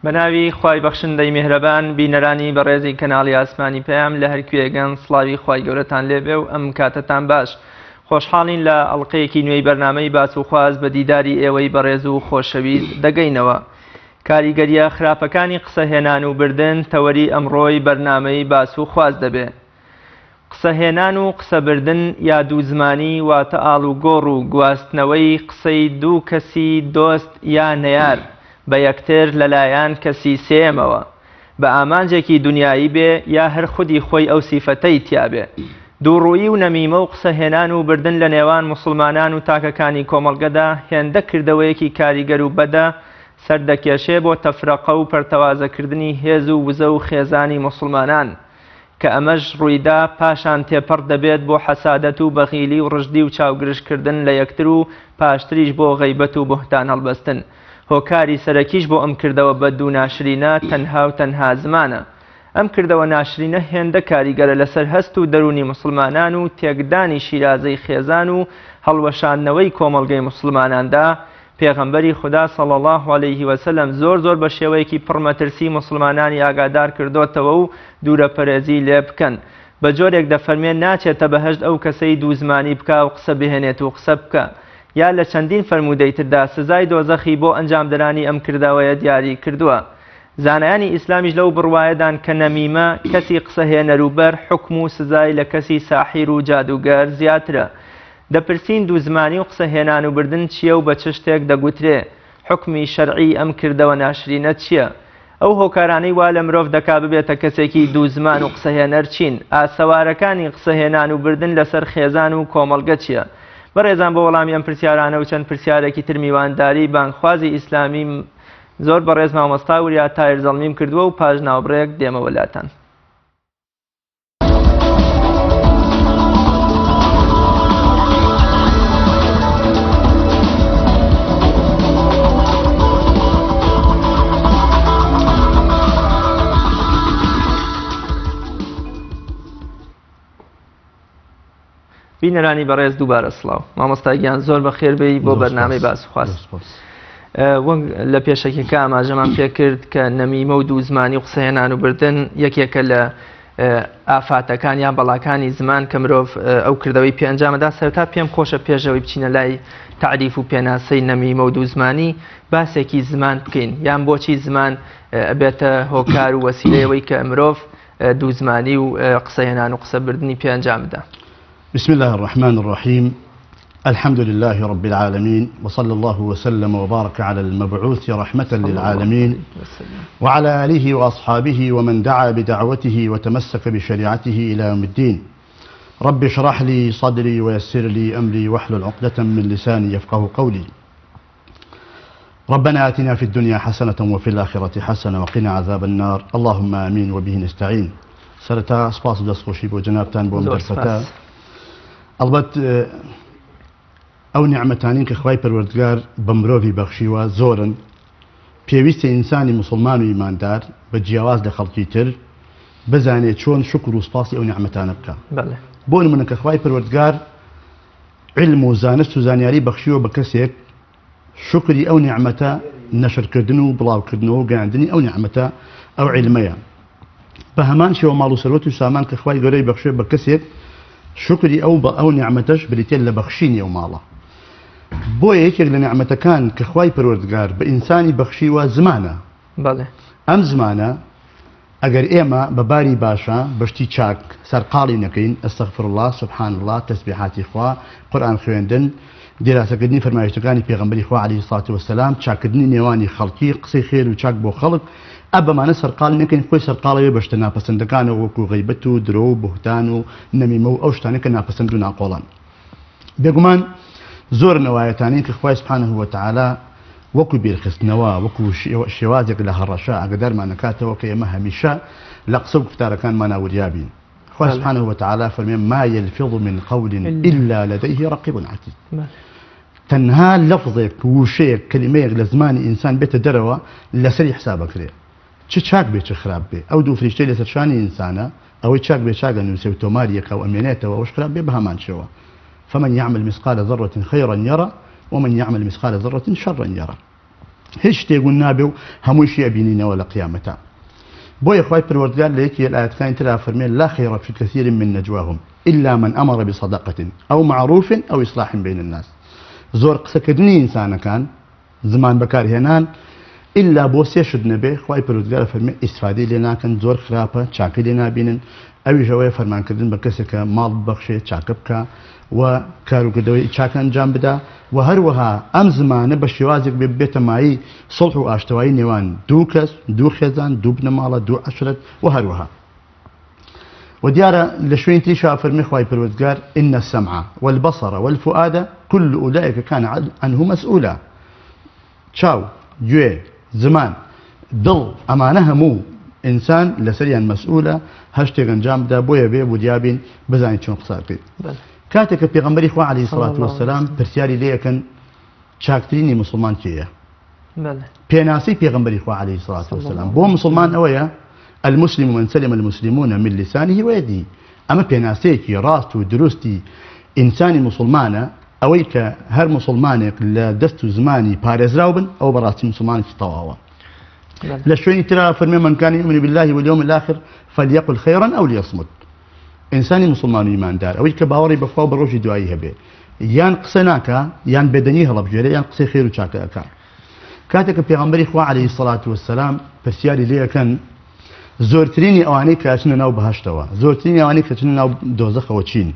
بەناوی خوای بەخشندەی میهرەبان بینەرانی بەڕێزی کەناڵی ئاسمانی پەیام لە هەر کوێگەن سڵاوی خوای گەورەتان لێبێ و ئەم کاتەتان باش خۆشحاڵین لە ئەڵلقەیەکی نوێی بەرنامەی باس و خواز بە دیداری ئێوەی بەڕێز و خۆشەویست دەگەینەوە کاریگەریە خراپەکانی قسەهێنان و بردن تەوەری ئەمڕۆی بەرنامەی باس و خواز دەبێ. قسەهێنان و قسەبردن یا دووزمانی واتە ئاڵوگۆڕ و گواستنەوەی قسەی دوو کەسی دۆست یا نەیار بە یەکتر لەلایەن کەسی سێیەمەوە بە ئامانجێکی دونیایی بێ یا هەر خودی خۆی ئەو سیفەتەی تیا بێ. دووڕوویی و نەمیمە و قسەهێنان و بردن لە نێوان موسڵمانان و تاکەکانی کۆمەڵگەدا هێندە کردەوەیەکی کاریگەر و بەدە سەردەکێشێ بۆ تەفرەقە و پەرتەوازەکردنی هێز و وزە و خێزانی موسڵمانان کە ئەمەش ڕوویدا پاشان تێپەڕ دەبێت بۆ حەسادەت و بەغیلی و ڕژدی و چاوگرژکردن لە یەکتر و پاشتریش بۆ غەیبەت و بوهتان هەڵبەستن. هۆکاری سەرەکیش بۆ ئەم کردەوە بەد و ناشرینە تەنها و تەنها زمانە. ئەم کردەوە ناشرینە هێندە کاریگەرە لەسەر هەست و دەروونی موسڵمانان و تێکدانی شیرازەی خێزان و هەڵوەشاندنەوەی کۆمەڵگەی موسڵماناندا پێغەمبەری خودا صلی اللە علیه وسلم زۆر زۆر بە شێوەیەکی پڕ مەترسی موسڵمانانی ئاگادار کردۆتەوە و دوورەپەرێزی لێ بکەن بە جۆرێک دەفەرمێ ناچێتە بەهەشت ئەو کەسەی دووزمانی بکا و قسە بهێنێت و قسە بکا یا لە چەندین فەرموودەی تردا سزای دۆزەخی بۆ ئەنجامدەرانی ئەم کردەوەیە دیاری کردووە زانایانی ئیسلامیش لەو بڕوایەدان کە نەمیمە کەسی قسەهێنەر و بەر حوکم و سزای لە کەسی ساحیر و جادووگەر زیاترە دەپرسین دووزمانی و قسە هێنان و بردن چییە و بە چ شتێک دەگوترێ؟ حوکمی شەرعی ئەم کردەوە ناشرینە چییە؟ ئەو هۆکارانەی وا لە مرۆڤ دەکا ببێتە کەسێکی دووزمان و قسەهێنەر چین؟ ئاسەوارەکانی قسەهێنان و بردن لەسەر خێزان و کۆمەڵگە چییە؟ بەڕێزان بۆ وەڵامی ئەم پرسیارانە و چەند پرسیارێکی تر میوانداری بانگخوازی ئیسلامیم زۆر بەڕێز مامۆستا وریا تایر زەڵمیم کردووە و پاش ناوبڕێک دێمەوە لاتان. بینەرانی بەڕێز دووبارە سڵاو مامۆستا گیان زۆر بەخێر بێی بۆ بەرنامەی باس خواست وەک لە پێشەکیەکە ئاماژەمان پێکرد کە نەمیمە و دوو زمانی و قسەهێنان و بردن یەکێکە لە ئافاتەکان یان بەڵاکانی زمان کە مرۆڤ ئەو کردەوەی پێ ئەنجامەدا سەرتا پێم خۆشە پێشەوەی بچینە لای تعریف و پێناسەی نەمیمە و دووزمانی باسێکی زمان بکەین یان بۆچی زمان ئەبێتە هۆکار و وەسیلەیەوەی کە مرۆڤ دووزمانی و قسەهێنان و قسەبردنی پێ ئەنجام بدا. بسم الله الرحمن الرحیم الحمد لله رب العالمین وصلى الله وسلم وبارك على المبعوث رحمة للعالمین وعلى آله وأصحابه ومن دعا بدعوته وتمسك بشريعته إلى يوم الدين رب اشرح لي صدري ويسر لي أمري واحلل عقدة من لساني يفقه قولي ربنا آتنا في الدنيا حسنة وفي الآخرة حسنة وقنا عذاب النار اللهم آمین وبه نستعین سەرەتا سپاس و دەستخۆشی بۆ جەنابتان بۆ ئەم دەرفەتە ئەڵبەت ئەو نیعمەتانەی کە خوای پەروەردگار بە مرۆڤی بەخشیوە زۆرن پێویستە ئینسانی موسڵمان و ئیماندار بە جیاواز لە خەڵکی تر بزانێت چۆن شکر و سپاسی ئەو نیعمەتانە بکە بۆ نمونە کە خوای پەروەردگار علم و زانست و زانیاری بەخشیوە بە کەسێک شوکری ئەو نیعمەتە نەشرکردن و بڵاوکردنەوە و گەیاندنی ئەو نیعمەتە ئەو عیلمەیە بە هەمان شێوە ماڵ و سەروەت و سامان کە خوای گەورەی بەخشێ بە کەسێک شوکری ئەو بە ئەو نیعمەتەش بریتیە لە بەخشینی ئەو ماڵە بۆیە یەکێک لە نیعمەتەکان کە خوای پەروەردگار بە ئینسانی بەخشیوە زمانە بەڵێ. ئەم زمانە ئەگەر ئێمە بە باری باشە بە شتی چاک سەرقاڵی نەکەین، استغفر اللە، سبحان اللە، تەسبیحاتی خوا، قورئان خوێندن، دیراسەکردنی فەرمایشتەکانی پێغەمبەری خوا علیە الصلوة والسلام، چاککردنی نێوانی خەڵکی، قسەی خێر و چاک بۆ خەڵک، ئە بەمانە سەرقاڵی نەکەین خۆی سەرقاڵەوێ بە شتە ناپەسەندەکانەوە وەکو غەیبەت و درۆ و بوهتان و نەمیمە و ئەو شتانە کە ناپەسەند و ناقۆڵن. بێگومان زۆرن ئەو ئایەتانەی کە خوای سبحانە وتعالی وەکو بیرخستنەوە وەکو شێوازێک لە هەڕەشە ئاگدارمان ئەکاتەوە کە ئێمە هەمیشە لە قسە و گوفتارەکانمانا وریا بین خوای سبحانه وتعالی فەرمێ ما يلفظ من قول إلا لديه رقيب عتيد تەنها لەفظێک وشەیەک کەلیمەیەک لە زمانی ئینسان بێتە دەرەوە لەسەری حسابەکرێ چ چاک بێ چ خراپ بێ ئەو دوو فریشتەی لەسەر شانی ئینسانە ئەوەی چاک بێ چاک ئەنووسێ و تۆماری ئەکا و ئەمێنێتەوە ئەوەش خراپ بێ بەهەمان شێوە فمن یعمل مثقال ذرة خیرا یرە ومن یعمل مثقال ذرة شرا یرە. هیچ شتێک ون نابێ و هەمووشی ئەبینینەوە لە قیامەتا. بۆیە خوای پەروەردگار لە یەکێ لە ئایەتەکانی ترا فەرمێ لا خیر فی کثیر من نجواهم الا من امر بصدقة او معروف او اصلاح بین الناس. زۆر قسەکردنی ئینسانەکان، زمان بەکارهێنان، ئیلا بۆ سێ شت نەبێ، خوای پەروەردگار ئەفەرمێ ئیستفادەی لێ ناکەن، زۆر خراپە، چاکەی لێ نابینن، ئەویش ئەوەیە فەرمانکردن بە کەسێک کە ماڵ ببەخشێ، چاکە بکا و کاروکردەوەی چاکە ئەنجام بدا و هەروەها ئەم زمانە بە شێوازێک بێ ببێتە مایەی سوڵح و ئاشتەوایی نێوان دوو کەس، دوو خێزان، دوو بنەماڵە، دوو عەشرەت و هەروەها. و دیارە لە شوێنی تریشا فەرمی خوای پەروەردگار ان السمع والبصر والفؤاد كل اولئک كان عنه مسؤولا. چاو، گوێ، زمان، دڵ ئەمانە هەموو ئینسان لەسەریان مەسئولە هەر شتێک ئەنجام بدا بۆیە بێ وریا بین بزانین چۆن قسە بکەین. کاتێک کە پێغەمبەری خوا عەلەیهی سڵات وەسەلام پرسیاری لێ ئەکەن چاکترینی موسڵمان کێیە؟ پێناسەی پێغەمبەری خوا عەلەیهی سڵات وەسەلام بۆ موسڵمان ئەوەیە المسلم من سلم المسلمون من لسانه ويده. ئەمە پێناسەیەکی ڕاست و دروستی ئینسانی موسڵمانە، ئەوەی کە هەر موسڵمانێک لە دەست و زمانی پارێزراو بن ئەوە بەڕاستی موسڵمانێکی تەواوە. لە شوێنی ترا فەرمێ من كان يؤمن بالله واليوم الآخر فليقل خيرا أو ليصمت. ئینسانی موسڵمان و ئیماندار ئەوەی کە باوەڕی بەخوا و بە ڕۆژی دوایی هەبێ یان قسە ناکا یان بێدەنگی هەڵەبژێرێ یان قسەی خێر و چاکە ئەکا. کاتێک کە پێغەمبەری خوا عەلەیهی سەڵات وەسەلام پرسیاری لێ ئەکەن زۆرترینی ئەوانەی کە ئەچنە ناو بەهەشتەوە زۆرترینی ئەوانەی کە چنە ناو دۆزەخەوە چین؟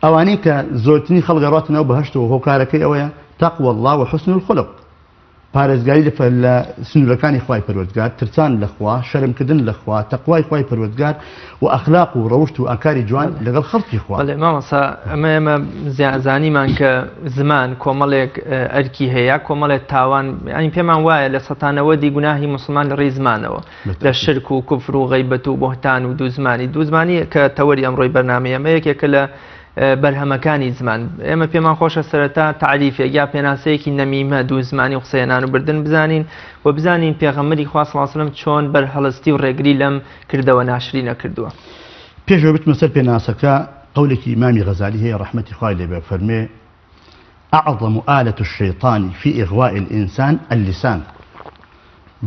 ئەوانەی کە زۆرترین خەڵک ئەڕاتە ناو بەهەشتەوە هۆکارەکەی ئەوەیە تقوى الله وحسن الخلق، پارێزگاری لە سنوورەکانی خوای پەروەردگار، ترسان لە خوا، شەرمکردن لە خوا، تەقوای خوای پەروەردگار و ئەخلاق و ڕەوشت و ئاکاری جوان لەگەڵ خەڵکی خوا. بەڵێ مامۆستا، ئەمە ئێمە زانیمان کە زمان کۆمەڵێک ئەرکی هەیە، کۆمەڵێک تاوان، یانی پێمان وایە لە سەتانەوەدی گوناهی موسڵمان لە ڕێی زمانەوە، لە شرک و کوفر و غەیبەت و بوهتان و دووزمانی، دووزمانی کە تەوەری ئەمڕۆی بەرنامەی ئێمە یەکێکە لە بەرهەمەکانی زمان. ئێمە پێمان خۆشە سەرەتا تەعریفێک یا پێناسەیەکی نەمیمە، دوو زمانی و قسەهێنان و بردن بزانین و بزانین پێغەمبەری خوا صلی اللە علیه و سلم چۆن بەرهەڵستی و ڕێگری لەم کردەوە ناشرینە کردووە. پێش ئەوەی بچمە سەر پێناسەکە قەولێکی ئیمامی غەزالی هەیە ڕەحمەتی خوای لێ بێ فەرمێ اعظم آلة الشیطان فی اغواء الانسان اللسان،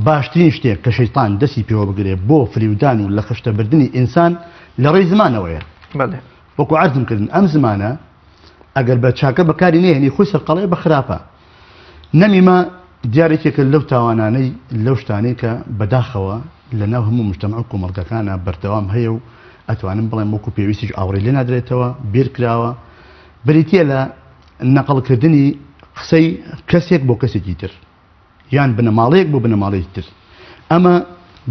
باشترین شتێک کە شەیتان دەستی پێوە بگرێ بۆ فریودان و لەخشتەبردنی ئینسان لە ڕێی زمانەوەیە. بەڵێ. وەکو عەرزم کردن ئەم زمانە ئەگەر بە چاکە بەکاری نەهێنی خۆی سەرقەڵەیە بە خراپە. نەمیمە دیار یەکێکە لەو تاوانانەی لەو شتانەی کە بەداخەوە لە ناو هەموو مجتەمع و کۆمەڵگەکانا بەردەوام هەیە و ئەتوانم بڵێم وەکو پێویستیش ئاوڕی لێ نادرێتەوە، بیر کراوە، بریتییە لە نەقڵکردنی قسەی کەسێک بۆ کەسێکی تر. یان بنەماڵەیەک بۆ بنەماڵەیەکی تر. ئەمە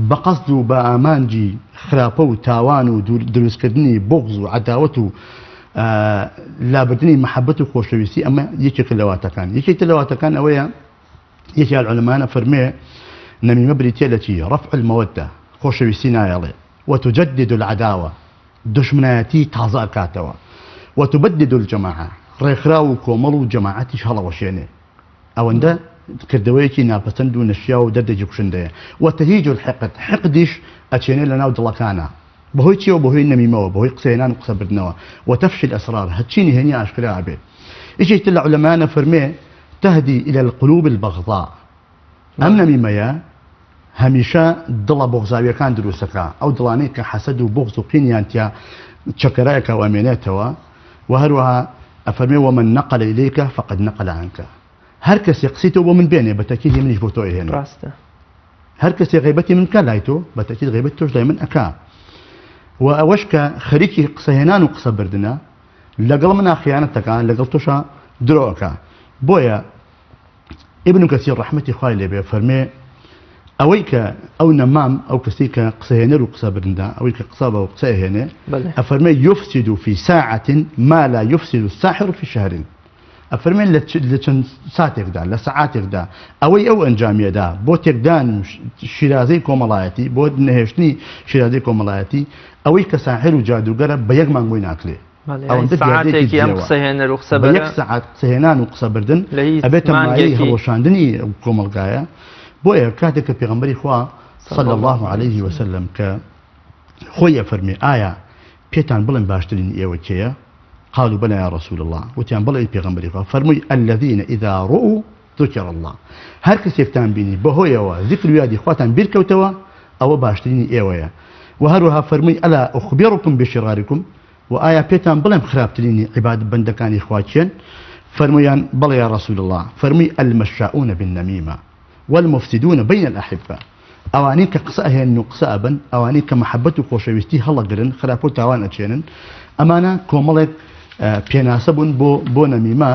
بە قەسد و بە ئامانجی خراپە و تاوان و دروستکردنی بوغز و عەداوەت و لابردنی مەحەبەت و خۆشەویستی ئەمە یەکێکە لە واتەکان. یەکێک تر لە واتەکان ئەوەیە یەکێ العلماء فەرمێ نەمیمە بریتیە لە چی؟ رفع المودە، خۆشەویستی نایەڵێ، وتجدد العداوە، دوژمنایەتی تازە ئەکاتەوە، وتبدد الجماعە، ڕێکخراو و کۆمەڵ و جەماعەتیش هەڵەوەشێنێ. ئەوەندە کردەوەیەکی ناپەسەند و نەشیاو و دەردێکی کوشندەیە. وتهیج الحقد، حقدیش ئەچێنێ لەناو دڵەکانا. بەهۆی چیەوە؟ بەهۆی نەمیمەوە، بەهۆی قسەهێنان و قسەبردنەوە. وتفشی الاسرار، هەرچی نهێنیە ئاشکرا ئەبێ. یەکێکی تر لە عولەمایان ئەفەرموێ، تهدی الی القلوب البغضاء، ئەم نەمیمەیە هەمیشە دڵە بوغزاویەکان دروست ئەکا، ئەو دڵانەی کە حەسەد و بوغز و قینیان تیا چەکەرە ئەکا و ئەمێنێتەوە. وە هەروەها ئەفەرموێ ومن نقل الیک فقد نقل عنک، هەر کەسێ قسەی تۆ بۆ من بێنێ بە تەکید هی منیش بۆ تۆ ئەهێنێ. ڕاستە. هەر کەسێ غەیبەتی من بکا لای تۆ بە تەکید غەیبەتی تۆش لای من ئەکا. وە ئەوەش کە خەریکی قسەهێنان و قسە بردنە لەگەڵ منا خیانەت ئەکا لەگەڵ تۆشا درۆ ئەکا. بۆیە ابن کثیر ڕەحمەتی خوای لێ بێ فەرمێ ئەوەی کە ئەو نەمام ئەو کەسی کە قسەهێنەر و قسە برندا ئەوەی کە قسە بە قسە هێنێ ئەفەرمێ یفسد في ساعة ما لا يفسد الساحر في شهر، ئەفەرمێ لە چەند ساتێکدا لە سەعاتێکدا ئەوەی ئەو ئەنجامیەدا بۆ تێکدان و شیرازەی کۆمەڵایەتی بۆ نەهێشتنی شیرازەی کۆمەڵایەتی ئەوەی کە ساحر و جادوگەرە بە یەک مانگ بۆی ناکرێ. ئەوەندە سەعاتێکی ئەم قسەهێنەر و قسەبەرە بە یەک سەعات قسەهێنان و قسەبردن ئەبێتە مایەی هەڵوەشاندنی کۆمەڵگایە. بۆیە کاتێک کە پێغەمبەری خوا صلی الله علیه وسلم کە خۆی ئەفەرمێ ئایا پێتان بڵێم باشترین ئێوە کێیە؟ قالوا بلى يا رسول الله، وتیان بڵێ پێغەمبەری خوا. فەرمووی الذين اذا رؤوا ذکر اللە هەر کەسێکتان بینی بەهۆیەوە زیکر و یادی خواتان بیرکەوتەوە ئەوە باشترینی ئێوەیە وە هەروەها فەرمووی الا اخبرکم بشرارکم وە ئایا پێتان بڵێم خراپترینی عیباد بەندەکانی خوا کێن فەرموویان بەڵێ یا رسول اللە فەرمووی المشاؤون بالنمیمە والمفسدون بین الاحبە ئەوانەی کە قسە ئەهێنن و قسە ئەبەن ئەوانەی کە مەحەبەت و خۆشەویستی هەڵەگرن خراپە و تاوان ئەچێنن ئەمانە کۆمەڵێک پێناسە بوون بۆ بۆ نەمیمە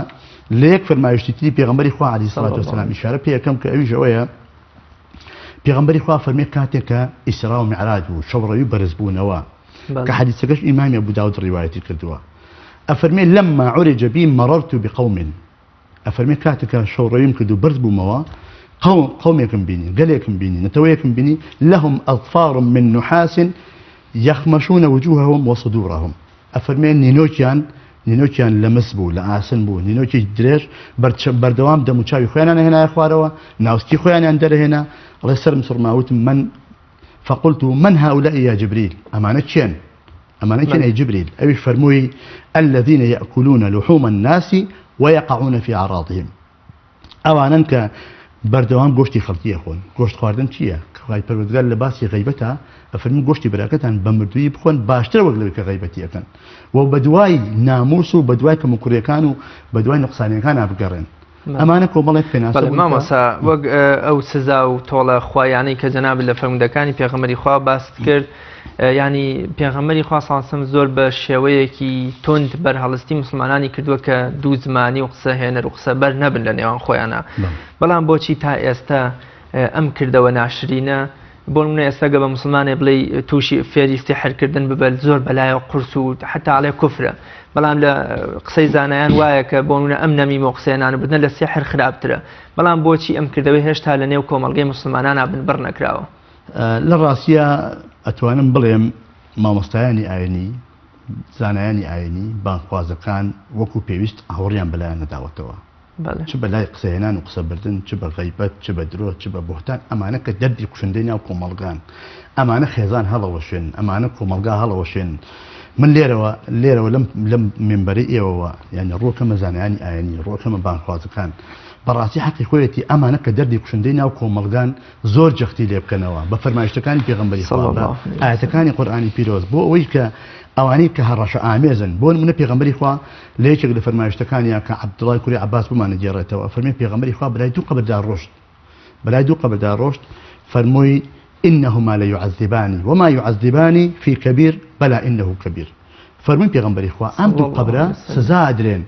لە یەک فەرمایشتی تری پێغەمبەری خوا عەلەیهی سڵات وسلام ئیشارە پێ یەکەم کە ئەویش ئەوەیە پێغەمبەری خوا فەرمی کاتێک کە ئیسرا و میعراج بوو شەوڕەوی بەرزبوونەوە کە حەدیسەکەش ئیمامی ئەبو داود ڕیوایەتی کردووە ئەفەرمێ لما عرج بی مررت بقوم ئەفەرمێ کاتێک کە شەوڕەویم کرد و بەرز بوومەوە قوم قومێکم بینی گەلێکم بینی نەتەوەیەکم بینی لهم أظفار من نحاس يخمشون وجوههم وصدورهم ئەفەرمێ نینۆکیان نینۆکیان لە مس بوو لە ئاسن بوو نینۆکی درێژ بەردەوام دەموچاوی خۆیانیان هێنایە خوارەوە ناوسکی خۆیانیان دەرهێنا ئەڵێ سەرم سوڕما وتم من فقلت من هؤلاء يا جبريل ئەمانە کێن ئەمانە کێن ئەی جبریل ئەویش فەرمووی الذين يأكلون لحوم الناس ويقعون في أعراضهم ئەوانەن کە بەردەوام گۆشتی خەڵکی ئەخۆن. گۆشت خواردن چییە؟ خوای پەروەردگار لە باسی غەیبەتا ئەفەرموو گۆشتی براکەتان بە مردوویی بخۆن باشترە وەک لەوەی کە غەیبەتی ئەکەن و بەدوای ناموس و بەدوای کەموکوڕیەکان و بەدوای نوقسانیەکانا بگەڕێن. ئەمانە کۆمەڵێک پێناسە بەڵێ مامۆستا وەک ئەو سزا و تۆڵە خوایانەی کە جەنابت لە فەرموودەکانی پێغەمبەری خوا باست کرد ینی پێغەمبەری خوا ساسم زۆر بە شێوەیەکی توند بەرهەڵستی مسلمانانی کردووە کە دوو زمانی و قسە هێنەر و قسە بەر نەبن لە نێوان خۆیانە بەڵام بۆچی تا ئێستا ئەم کردەوە ناشرینە بۆ منە ئێستا گە بە مسلمانێ بڵێ تووشی فێری سحرکردن ببەر زۆر بەلایە قورس و حتا ئەڵێ کوفرە بەڵام لە قسەی زانایان وایە کە بۆ منە ئەم نەمی مۆقسێنان بردنە لە سحر خراپترە بەڵام بۆچی ئەم کردەوەی هێشتا لە نێو کۆمەڵگەی مسلمانان بنبڕ نەکراوە؟ لە ڕاستیا ئەتوانم بڵێم مامۆستایانی ئاینی، زانایانی ئاینی، بانگخوازەکان وەکو پێویست ئاوڕیان بەلایان نەداوەتەوە. چ بە لای قسەهێنان و قسەبردن، چ بە غەیبەت، چ بە درۆ، چ بە بوهتان، ئەمانە کە دەردی کوشندەی ناو کۆمەڵگان. ئەمانە خێزان هەڵەوەشێنن، ئەمانە کۆمەڵگا هەڵەوەشێنن. من لێرەوە لێرەوە لەم لەم مینبەرەی ئێوەوە یانی ڕووەکەمە زانایانی ئاینی، ڕووەکەمە بانگخوازەکان. بەڕاستی حەقی خۆیەتی ئەمانە کە دەردی کوشندەی ناو کۆمەڵگان زۆر جەختی لێ بکەنەوە بە فەرمایشتەکانی پێغەمبەری خوا بە ئایەتەکانی قورئانی پیرۆز بۆ ئەوەی کە ئەوانەی کە هەڕەشە ئامێزن بۆ نمونە پێغەمبەری خوا لە یەکێک لە فەرمایشتەکانیا کە عەبدوڵای کوڕی عەباس بۆمان دەگێڕێتەوە فەرمی پێغەمبەری خوا بەلای دوو قەبردا ڕۆشت بەلای دوو قەبردا ڕۆشت فەرمووی إنهما ليعذبان وما يعذبان في كبير بلى إنه كبير فەرمووی پێغەمبەری خوا ئەم دوو قەبرە سزا ئەدرێن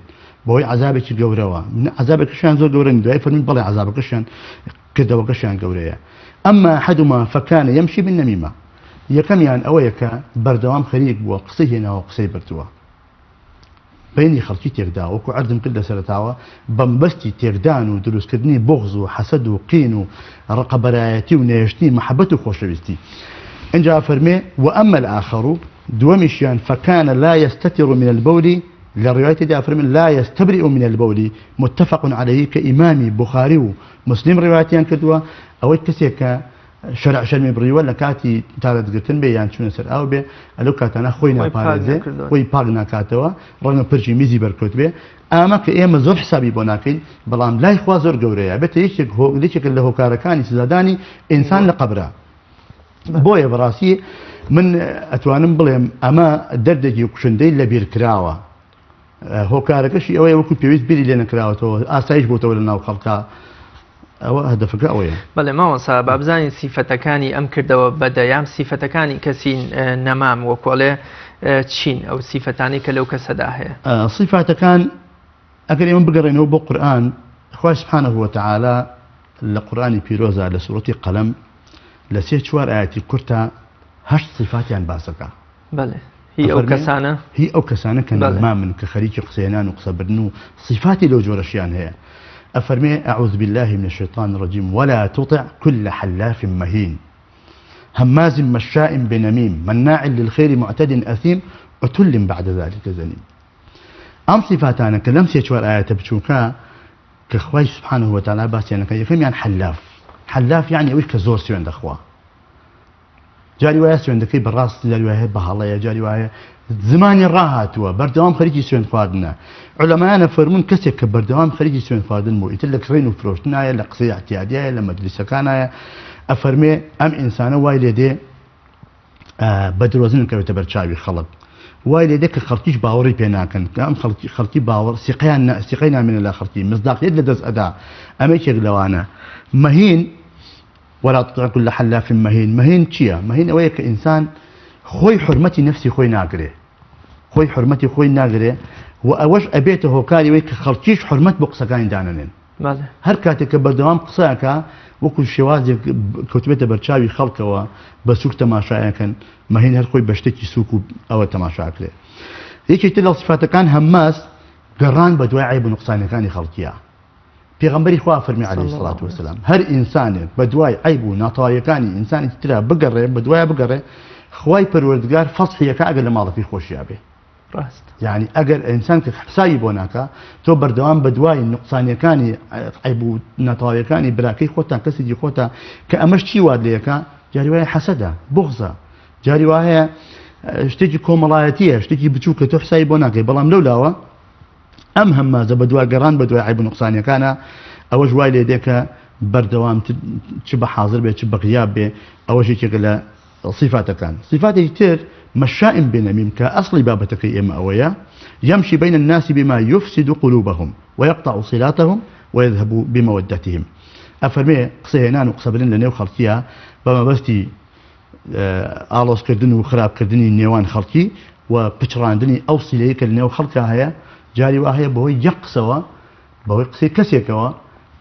بەهۆی عەزابێکی گەورەوە عەزابەکەشیان زۆر گەورە دوای فەرمووی بەڵێ عەزابەکەشیان کردەوەکەشیان گەورەیە ئەما احدهما فکان یمشی بالنمیمە یەکەمیان ئەوەیە کە بەردەوام خەریک بووە قسەی هێناوە قسەی بردووە بینی خەڵکی تێکدا وەکو عەرزم کرد لە سەرەتاوە بەمبەستی تێکدان و دروستکردنی بغز و حەسەد و قین و ڕقەبەرایەتی و نەهێشتنی مەحەبەت و خۆشەویستی ئینجا فەرمێ وأما الآخر دووەمیشیان فکان لا یستتر من البول لە ڕیوایەتێدا فەرمن لا یستبرئ من البول متفق علیه کە ئیمامی بوخاری و موسلیم ڕیوایەتیان کردووە ئەوەی کەسێک کە شەرع شەرمی بڕیوە لە کاتی تارەتگرتن بێ یان چوونە سەر ئاو بێ لەو کاتانە خۆی ناپارێزێ خۆی پاک ناکاتەوە ڕەنگە پرچی میزی بەرکەوت بێ ئامە کە ئێمە زۆر حسابی بۆ ناکەین بەڵام لای خوا زۆر گەورەیە بێتە یەکێک یەکێک لە هۆکارەکانی سزادانی ئینسان لە قەبرا بۆیە بەڕاستی من ئەتوانم بڵێم ئەمە دەردێکی کوشندەی لەبیرکراوە هۆکارەکەشی ئەوەیە وەکو پێویست بیری لێ نەکراوەتەوە ئاسایش بۆتەوە لە ناو خەڵکە ئەوە هەدەفەکە ئەوەیە. بەڵێ مامۆستا با بزانین سیفەتەکانی ئەم کردەوە بەدە یان سیفەتەکانی کەسی نەمام وەکۆڵێ چین ئەو سیفەتانی کە لەو کەسەدا هەیە؟ سیفاتەکان ئەگەر ئێمە بگەڕێنەوە بۆ قورئان خوای سبحانه وتعالی لە قورئانی پیرۆزا لە سورەتی قەلەم لە سێ چوار ئایەتی کورتە هەشت سیفاتیان باسەکە بەڵێ هی ئەو کەسانە هی ئەو کەسانە کە نەمامن کە خەریکی قسەێنان و قسەبردن و سیفاتی لەو جۆرەشیان هەیە ئەفەرمێ أعوذ بالله من الشيطان الرجيم ولا تطع كل حلاف مهين هماز مشاء بنميم مناع للخير معتد أثيم عتل بعد ذلك زنيم ئەم سیفاتانە کە لەم سێ چوار ئایەتە بچووکە کە خوای سبحانه وتعالی باسیان دەکات یەکەمیان حەلاف حەلاف یعنی ئەوەی کە زۆر سوێن دەخوا. جاری وایە سوێندەکەی بە ڕاست، جاری وایە بە هەڵەیە، جاری وایە زمانی ڕاهاتووە، بەردەوام خەریکی سوێند خواردنە. عولەمایان ئەفەرموون کەسێک کە بەردەوام خەریکی سوێند خواردن بوو، ئیتر لە کڕین و فرۆشتنایە، لە قسەی ئیعتیادیایە، لە مەجلیسەکانایە، ئەفەرمێ ئەم ئینسانە وای لێ دێ بە درۆزن کەوێتە بەر چاوی خەڵک. وای لێ دێ کە خەڵکیش باوەڕی پێ ناکەن، کە ئەم خەڵکی خەڵکی باوەڕ سیقەیان سیقەی نامێنێ لە خەڵکی، مصداقیەت لە دەست ئەدا. ئەمە یەکێک لەوانە. مەهین ولا تطع كل حلاف مهین مهین چییە؟ مهین ئەوەیە کە ئینسان خۆی حرمەتی نەفسی خۆی ناگرێ خۆی حرمەتی خۆی ناگرێ و ئەوەش ئەبێتە هۆکاری ئەوەی کە خەڵکیش حرمەت بۆ قسەکانی دانەنێن هەر کاتێک کە بەردەوام قسەکە وەکو شێوازێک کەوتبێتە بەرچاوی خەڵکەوە بە سوک تەماشایەکەن مەهین هەر خۆی بە شتێکی سوک و ئەوە تەماشاکرێ یەکێک تر لە سیفاتەکان هەماز گەڕان بە دوای عیب و نوقسانەکانی خەڵکیە پێغەمبەری خوا فەرمی علیە الصلوة والسلام هەر ئینسانێک بەدوای عەیب و ناتەواویەکانی ئینسانێکی ترا بگەڕێ بەدوایە بگەڕێ خوای پەروەردگار فەزحی ئەکا ئەگەر لە ماڵەکەی خۆشیا بێ ڕاست یعنی ئەگەر ئینسان کە حسابی بۆ ناکا تۆ بەردەوام بەدوای نوقسانیەکانی عەیب و ناتەواویەکانی براکەی خۆتان کەسێکی خۆتە کە ئەمەش چی وات لێکا جاری وایە حەسەدە بوغزە جاری وایە شتێکی کۆمەڵایەتیە شتێکی بچووکە تۆ حسابی بۆ ناکەی بەڵام لەو لاوە ئەم هەممازە بەدوا گەڕان بەدوای عەیب و نوقسانیەکانە، ئەوەش وای لێ دێ کە بەردەوام چ بە حازر بێ چ بە غیاب بێ، ئەوەش یەکێکە لە سیفاتەکان. سیفاتێکی تر مشاء بنمیم کە ئەسڵی بابەتەکەی ئێمە ئەوەیە، یمشی بین الناس بما یفسد قلوبهم ویقطع صلاتهم ویذهب بمودتهم، ئەفەرمێ قسە هێنان و قسە بردن لە نێو خەڵکیە بە مەبەستی ئاڵۆزکردن و خراپکردنی نێوان خەڵکی و پچڕاندنی ئەو سیلەی کە لەنێو خەڵکا هەیە، جاری وا هەیە بەهۆی یەک قسەوە، بەهۆی قسەی کەسێکەوە،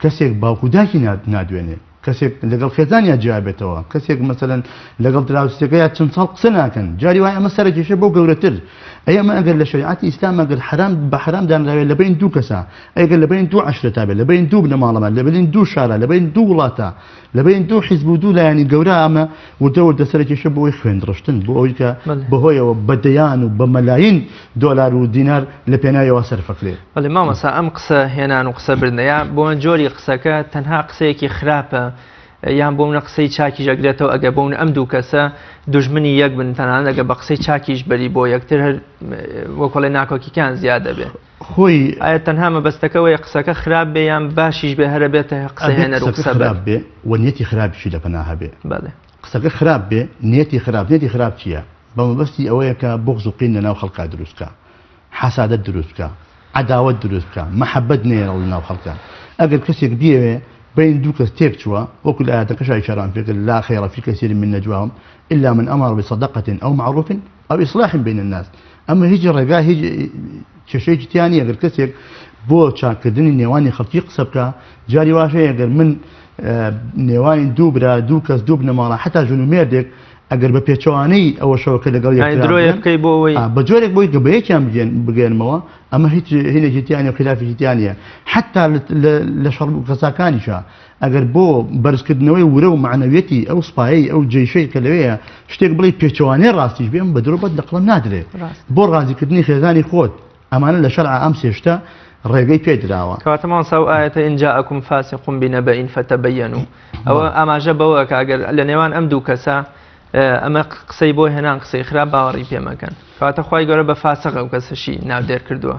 کەسێک باوک و دایکی نادوێنێ، کەسێک لەگەڵ خێزانیا جیا بێتەوە، کەسێک مەسەلەن لەگەڵ دراوسێکەیا چەند ساڵ قسە ناکەن، جاری وایە ئەمە سەرەکیشە بۆ گەورەتر. ئەی ئەمە ئەگەر لە شەریعەتی ئیسلام ئەگەر حەرام بە حەرام دانراوێ لە بەین دوو کەسا، ئەگەر لە بەین دوو عەشرەتا بێ، لە بەین دوو بنەماڵەما، لە بەین دوو شارا، لە بەین دوو وڵاتا، لە بەین دوو حیزب و دوو لایەنی گەورە ئەمە وردە وردە سەرکێشە بۆ ئەوەی خوێنڕشتن، بۆ ئەوەی کە بەهۆیەوە بە دەیان و بە مەلاین دۆلار و دینار لە پێناویەوە سەرفەکرێ. بەڵێ مامۆستا ئەم قسە هێنان و قسە بردنە یا بۆ جۆری قسەکە تەنها قسەیەکی خراپە یان بۆ منە قسەی چاکیش ئەگرێتەوە ئەگەر بۆ منە ئەم دوو کەسە دوژمنی یەک بن تەنانەت ئەگەر بە قسەی چاکیش بەری بۆ یەکتر هەر وەکۆڵێ ناکۆکیکان زیاد دەبێ. خۆی. ئایا تەنها مەبەستەکە ئەوەیە قسەکە خراپ بێ یان باشیش بێ هەر ئەبێتە قسە ئەبێ هێنەر و قسەکە قسە بەر؟ خراپ بێ و نیەتی خراپیشی لە پەنا هەبێ. بەڵێ. قسەکە خراپ بێ نیەتی خراپ، نیەتی خراپ چییە؟ بە مەبەستی ئەوەیە کە بوغز و قین لە ناو خەڵکا دروست بکا، حەسادەت دروست بکا، عەداوەت دروست بکا، مەحەبەت نەیەڵێ لە ناو خەڵکا. ئەگەر کەسێک بیەوێ بەین دوو کەس تێک چووە، وەکو لە ئایەتەکەشا ئیشارەمان پێ کرد، لا خیر فی کثیر من نجواهم الا من امر بصدقة او معروف او اصلاح بین الناس. ئەمە هیچ ڕێگا هیچ کێشەیەکی تیا نییە گەر کەسێک بۆ چاککردنی نێوانی خەڵکی قسە بکە جاری واش هەیە گەر من نێوانی دوو برا دوو کەس دوو بنەماڵە حتا ژن و مێردێک ئەگەر بە پێچەوانەی ئەوەشەوە کە لەگەڵ درۆیە بکەی بۆ ئەوەی بە جۆرێک بۆی کە بە یەکیان بگەێنمەوە ئەمە هیچ هینێکی تیانە و خلافێکی تیانە حتا لە شەڕ و قەساکانیشە ئەگەر بۆ بەرزکردنەوەی ورە و مەعنەویەتی ئەو سوپایەی ئەو جەیشەی کە لەوێیە شتێک بڵێی پێچەوانەی ڕاستیش بێ ئەم بە درۆ بەد لە قەڵەم نادرێ بۆ ڕازیکردنی خێزانی خۆت ئەمانە لە شەرعا ئەم سێ شتە ڕێگەی پێ دراوە. کەواتە مامۆستا ئەو ئایەتە ان جاءکم فاسق بنبأ فتبینوا ئەوە ئاماژە بەوە ئەکا ئەگەر لە نێوان ئەم دوو کەسە ئەمە قسەی بۆ هێنان قسەی خراپ باوەڕی پێ مەکەن کەواتە خوای گەورە بە فاسق ئەو کەسەشی ناودێر کردووە.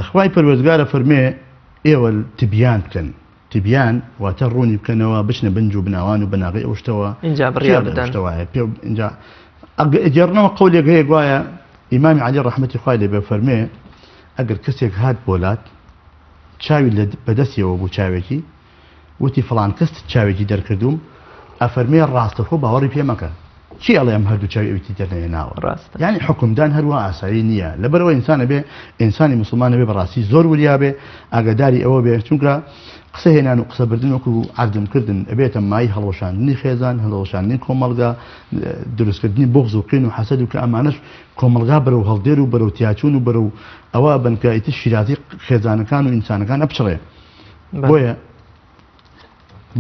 خوای پەروەردگار ئەفەرموێ ئێوە تبیان بکەن، تبیان واتە ڕوونی بکەنەوە، بچنە بنج و بناوان و بناغەی ئەو شتەوە، ئینجا بڕیار بدەن. شتە وایە پێ ئینجا ئەگەڕنەوە قەولێک هەیە گوایە ئیمامی عەلی ڕەحمەتی خوای لێ بێ فەرمێ ئەگەر کەسێک هات بۆ لات چاوی لە بەدەستیەوە بوو چاوێکی وتی فڵان کەس چاوێکی دەرکردووم ئەفەرمێ ڕاستەخۆ باوەڕی پێ مەکە کێ ئەڵێ ئەم هەردوو چاوی ئەوی تری دەرنەهێناوە؟ ڕاستە. یانی حوکمدان هەروا ئاسایی نییە لەبەرئەوە ئینسان ئەبێ ئینسانی موسڵمان ئەبێ بەڕاستی زۆر وریا بێ ئاگاداری ئەوە بێ چونکە قسە هێنان و قسە بردن وەکو عەرزم کردن ئەبێتە مای هەڵوەشاندنی خێزان هەڵوەشاندنی کۆمەڵگا دروستکردنی بوغز و قین و حەسەد و کە ئەمانەش کۆمەڵگا بەرەو هەڵدێر و بەرەو تیاچوون و بەرەو ئەوە بن کە ئیتر شیرازی خێزانەکان و ئینسانەکان ئەپچڕێ بۆیە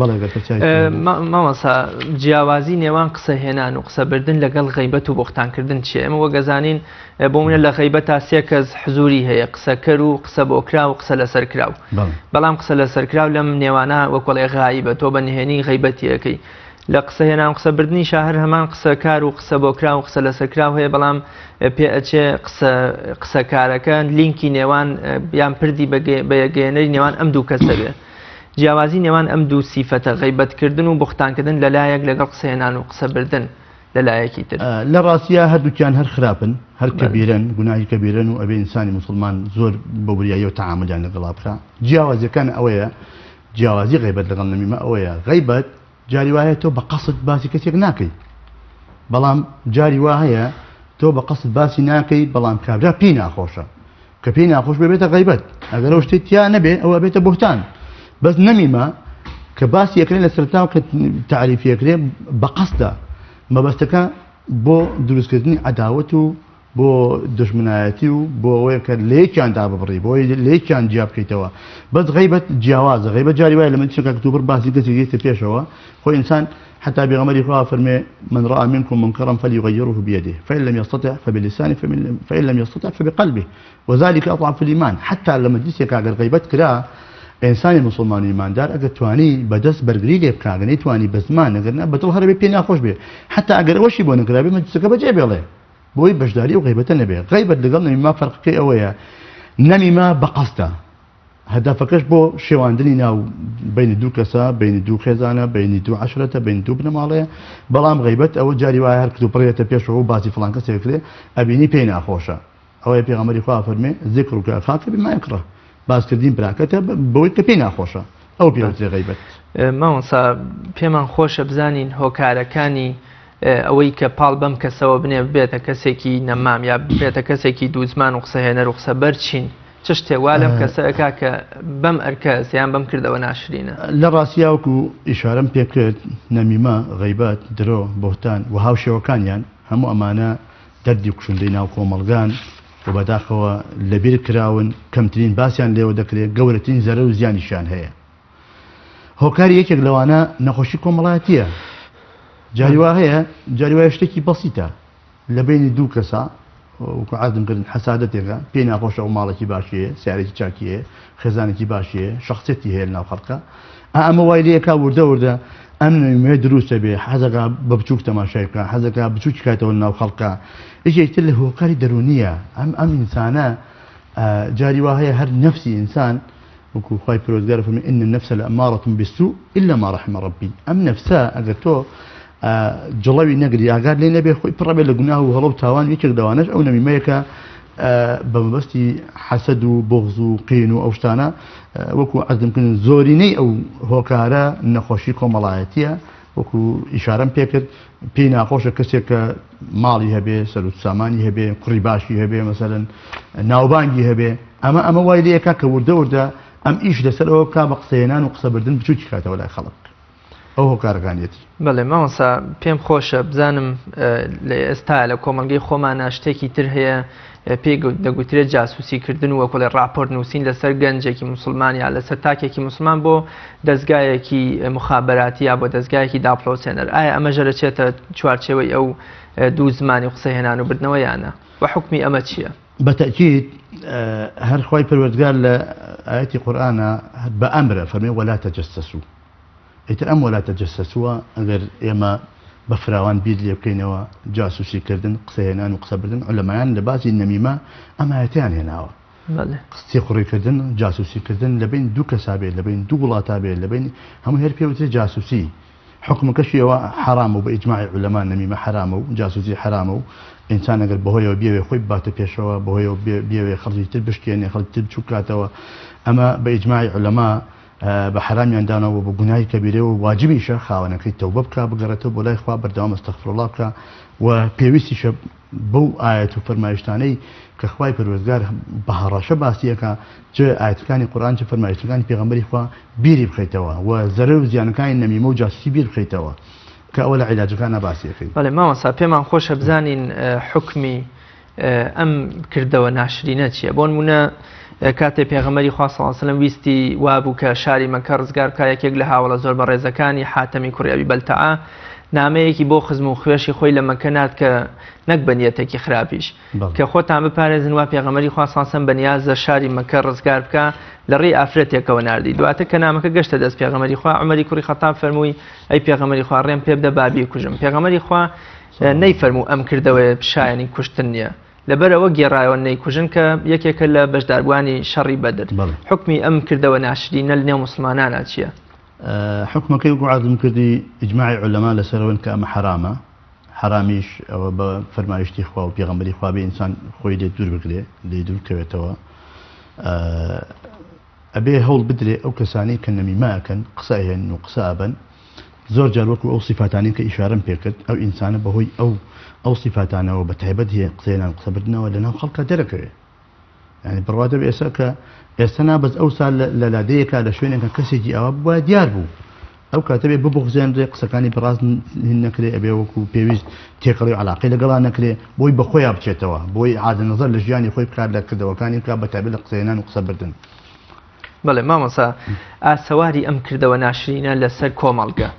بەڵێ گەر پرسیاری تر هەبوو. مامۆستا جیاوازی نێوان قسە هێنان و قسە بردن لەگەڵ غەیبەت و بوختانکردن چییە؟ ئێمە وەک ئەزانین بۆ منە لە غەیبەتا سێ کەس حزوری هەیە قسەکەر و قسە بۆکراو و قسە لەسەر کراو بەڵام قسە لەسەر کراو لەم نێوانە وەکوڵێ غایبە تۆ بە نهێنی غەیبەتیەکەی. لە قسە هێنان و قسە بردنیشا هەر هەمان قسەکار و قسە بۆکراو و قسە لەسەرکراو هەیە، بەڵام پێ ئەچێ قسە قسەکارەکە لینکی نێوان یان پردی بە یەکگەیەنەری نێوان ئەم دوو کەسە بێ. جیاوازی نێوان ئەم دوو سیفەتە غەیبەتکردن و بوختانکردن لەلایەک لەگەڵ قسەهێنان و قسەبردن لەلایەکی تر. لە ڕاستیا هەردووکیان هەر خراپن، هەر کەبیرەن، گوناهی کەبیرەن و ئەبێ ئینسانی موسڵمان زۆر بە وریاییەوە تەعامولیان لەگەڵا بکا. جیاوازیەکان ئەوەیە جیاوازی غەیبەت لەگەڵ نەمیمە ئەوەیە غەیبەت جاری وا هەیە تۆ بە قەسد باسی کەسێک ناکەی، بەڵام جاری وا هەیە تۆ بە قەسد باسی ناکەی بەڵام کابرا پێی ناخۆشە، کە پێی ناخۆش بێ بێتە غەیبەت، ئەگەر ئەو شتێک تیا نەبێ ئەوە بێتە بوهتان. بەس نەمیمە کە باسی ئەکرێ لە سەرەتاوە کە تەعریفی ئەکرێ بە قەسدە، مەبەستەکە بۆ دروستکردنی عەداوەت و بۆ دوژمنایەتی و بۆ ئەوەیە کە لە یەکیان داببڕی، بۆ ئەوەی لە یەکیان جیا بکەیتەوە. بەس غەیبەت جیاوازە، غەیبەت جاری وایە لە مەجلیسێکا کتوپڕ باسی کەسێک یەتە پێشەوە، خۆ ئینسان حتى بيغمري خوا فرمي من رأى منكم منكرا فليغيره بيده فإن لم يستطع فبلسانه فإن لم يستطع فبقلبه وذلك أضعف الإيمان. حتى لما جلسك أجر غيبت كرا ئینسانی موسڵمان و ئیماندار ئەگەر توانی بەدەست بەرگری لێ بکا، ئەگەر نەیتوانی بە زمان، ئەگەر نا بەدڵ هەرەبێ پێی ناخۆش بێ، حتا ئەگەر ئەوەشی بۆ نەکرابێ مەجلیسەکە بەجێ بێڵێ بۆی بەشداری ئەو غەیبەتە نەبێ. غەیبەت لەگەڵ نەمیمە فەرقەکەی ئەوەیە نەمیمە بە قەستە، هەدەفەکەش بۆ شێواندنی ناو بینی دوو کەسە، بینی دوو خێزانە، بینی دوو عەشرەتە، بینی دوو بنەماڵەیە. بەڵام غەیبەت ئەوە جاری وایە هەر کتوپڕێتە پێشەوە و باسی فڵان کەسێک کرێ ئەبینی پێی ناخۆشە. ئەوەیە پێغەمبەری خوا فەرمێ ذکرک اخاک بما یکره، باسکردنی براکەتە بەوەی کە پێی ناخۆشە، ئەو پێ وترێ غەیبەت. مامۆستا پێمان خۆشە بزانین هۆکارەکانی ئەوەی کە پاڵ بەم کەسەوە بنێ ببێتە کەسێکی نەمام یا ببێتە کەسێکی دووزمان و قسەهێنەر و قسەبەر چین؟ چ شتێک وا لەم کەسە ئەکا کە بەم ئەرکە یان بەم کردەوە ناشرینە؟ لە ڕاستیا وەکو ئیشارەم پێ کرد نەمیمە، غەیبەت، درۆ، بوهتان و هاوشێوەکانیان هەموو ئەمانە دەردی کوشندەی ناو کۆمەڵگان و بەداخەوە لەبیر کراون، کەمترین باسیان لێوە دەکرێت، گەورەترین زەرەر و زیانیشیان هەیە. هۆکاری یەکێک لەوانە نەخۆشی کۆمەڵایەتییە. جاری وا هەیە، جاری وایە شتێکی بەسیتە لە بەینی دوو کەسا، وەکو عەرزم کردن حەسادەتێکە، پێی ناخۆشە ئەو ماڵێکی باشی هەیە، سیارێکی چاکی هەیە، خێزانێکی باشی هەیە، شەخسیەتی هەیە لەناو خەڵکا. ئەمە وای لێکا وردە وردە ئەم نەمیمەیە دروستە بێ، حەزەکا بە بچووک تەماشای بکا، حەزەکا بچووکی کاتەوە لەناو خەڵکا. یەکێکی تر لە هۆکاری دەروونییە، ئەم ئینسانە جاری وا هەیە هەر نەفسی ئینسان وەکو خوای پەروەردگار فەرمی ان النفس لامارة بالسوء الا ما رحم ربی، ئەم نەفسە ئەگەر تۆ جڵەوی نەگری ئاگات لێ نەبێ خۆی پڕە بێ لە گوناه و هەڵە و تاوان. یەکێک لەوانەش ئەو نەمیمەیە کە بە مەبەستی حەسەد و بوغز و قین و ئەو شتانە، وەکو عەرزم کردن زۆرینەی ئەو هۆکارە نەخۆشی کۆمەڵایەتیە، وەکو ئیشارەم پێکرد پێی ناخۆشە کەسێک کە ماڵی هەبێ، سەرو سامانی هەبێ، کوڕی باشی هەبێ، مەسەلەن ناوبانگی هەبێ، ئەمە وای لێکا کە وردە وردە ئەم ئیش لەسەر ئەوە بکا بە قسەهێنان و قسەبردن بچووکی کاتەوە لای خەڵک. ئەو هۆکارەکانیەتی. بەڵێ مامۆستا پێم خۆشە بزانم لە ئێستا لە کۆمەڵگەی خۆمانە شتێکی تر هەیە پێی دەگوترێت جاسوسی کردن و وەکوڵێ ڕاپۆرت نووسین لەسەر گەنجێکی موسڵمان یا لەسەر تاکێکی موسڵمان بۆ دەزگایەکی مخابراتی یا بۆ دەزگایەکی داپڵۆسێنەر، ئایا ئەمە ژەرەچێتە چوارچێوەی ئەو دوو زمانی قسەهێنان و بردنەوە یانە و حکمی ئەمە چییە؟ بە تەئکید هەر خوای پەروەردگار لە ئایەتی قورئانا بە ئەمرە فەرمێ ولا تجسسوا. ئیتر ئەم ولا تجسسوا ئەگەر ئێمە بە فراوان بیر لێ بکەینەوە جاسوسی کردن، قسەهێنان و قسەبردن، عولەمایان لە باسی نەمیمە ئەم ئایەتەیان هێناوە. سیخوڕی کردن، جاسوسی کردن لە بەین دوو کەسا بێ، لە بەین دوو وڵاتا بێ، لە بەین هەموو هەر پێ وترێ جاسوسی. حوکمەکەشی ئەوە حەرامە و بە ئیجماعی عولەما نەمیمە حەرامە و جاسوسی حەرامە و ئینسان ئەگەر بەهۆیەوە بیەوێ خۆی بباتە پێشەوە، بەهۆیەوە بیەوێ خەڵکی تر بشکێنێ، خەڵکی تر بچووک کاتەوە، ئەمە بە ئیجماعی عولەما بە حەرامیان داناوە و بە گوناهی کەبیرە و واجبیشە خاوەنەکەی تەوبە بکا، بگەڕێتەوە بۆ لای خوا، بەردەوام ئەستەغفراللە بکا و پێویستیشە بەو ئایەت و فەرمایشتانەی کە خوای پەروەردگار بە هەڕەشە باسی ئەکا، چ ئایەتەکانی قورئان چ فەرمایشتەکانی پێغەمبەری خوا بیری بخەیتەوە و زەرەر و زیانەکانی نەمیمە و جاسوسی بیر بخەیتەوە کە ئەوە لە عیلاجەکانا باسی ئەکەین. بەڵێ مامۆستا پێمان خۆشە بزانین حوکمی ئەم کردەوە ناشرینە چییە؟ بۆ نمونە کاتێ پێغەمبەری خوا صلی الله علیه و سلم ویستی وابوو کە شاری مەکە ڕزگار بکا، یەکێک لە هاوەڵە زۆر بەڕێزەکانی حاتەمی کوڕی ئەبی بەلتەعە نامەیەکی بۆ خزم و خوێشی خۆی لە مەککە نارد کە نەک بە نیەتێکی خراپیش کە خۆتان بپارێزن وا پێغەمبەری خوا صلی الله بە نیازە شاری مەککە ڕزگار بکا لە ڕێی ئافرەتێکەوە ناردی. دواتر کە نامەکە گەشتە دەست پێغەمبەری خوا، عومەری کوڕی خەتاب فەرمووی ئەی پێغەمبەری خوا ڕێم پێ بدە با بیکوژم. پێغەمبەری خوا نەیفەرموو ئەم کردەوەیە شایەنی کوشتن نییە. لەبەر ئەوە گێڕایەوە نەیکوژن کە یەکێکە لە بەشداربووانی شەڕی بەدر. حوکمی ئەم کردەوە ناشرینە لەنێو موسڵمانانا چییە؟ حوکمەکەی وەکو عەرزم کردی ئیجماعی عولەما لەسەرەوەن کە ئەمە حەرامە، حەرامیش ئەوە بە فەرمایشتی خوا و پێغەمبەری خوا بێ ئینسان خۆی لێ دوور بگرێ، لێی دوور بکەوێتەوە. ئەبێ هەوڵ بدرێ ئەو کەسانەی کە نەمیمە ئەکەن، قسە ئەهێنن و قسە ئەبەن، زۆر جار وەکو ئەو سیفاتانەی کە ئیشارەم پێ کرد، ئەو ئینسانە بەهۆی ئەو ئەو سیفاتانەوە بە تایبەت هێ قسەهێنان و قسەبردنەوە لەناو خەڵکا دەرەکەوێ. یانی بڕوا دەبێ ئێستا کە ئێستا نا بەس ئەوسا لە لادێیەکا لە شوێنێکا کەسێکی ئاوا بووایە دیار بوو. ئەو کاتە بێ ببوغزێنرێ قسەکانی بەڕاست هین نەکرێ ئەبێ وەکو پێویست تێکەڵی و عەلاقەی لەگەڵا نەکرێ بۆی بە خۆیا بچێتەوە بۆی ئیعادە نەزەر لە ژیانی خۆی بکات لە کردەوەکانی بکات بە تایبەت لە قسەهێنان و قسەبردن. بەڵێ مامۆستا ئاسەواری ئەم کردەوە ناشرینە لەسەر کۆمەڵگە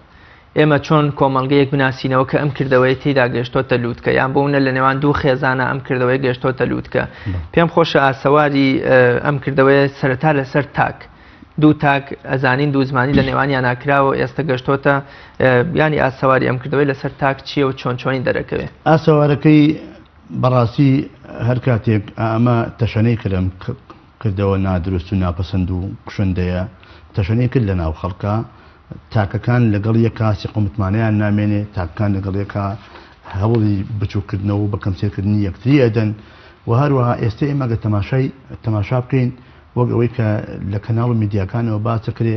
ئێمە چۆن کۆمەڵگەیەک بناسینەوە کە ئەم کردەوەی تێدا گەشتۆتە لووتکە یان بۆ نموونە لە نێوان دوو خێزانە ئەم کردەوەی گەشتۆتە لووتکە پێم خۆشە ئاسەواری ئەم کردەوەیە سەرەتا لەسەر تاک دوو تاک ئەزانین دوو زمانی لە نێوانیانا کراوە ئێستا گەشتۆتە یانی ئاسەواری ئەم کردەوەی لەسەر تاک چییە و چۆن چۆنی دەرەکەوێ؟ ئاسەوارەکەی بەڕاستی هەر کاتێک ئەمە تەشەنەی کرد ئەم کردەوە نادروست و ناپەسەند و کوشندەیە تەشەنەی کرد لە ناو خەڵکا تاکەکان لەگەڵ یەکا سیقە و متمانەیان نامێنێ تاکەکان لەگەڵ یەکا هەوڵی بچووککردنەوە و بەکەمسێرکردنی یەکتری ئەدەن و هەروەها ئێستە ئێمە گەر تەماشای تەماشا بکەین وەک ئەوەی کە لە کەناڵ و میدیاکانەوە باس دەکرێ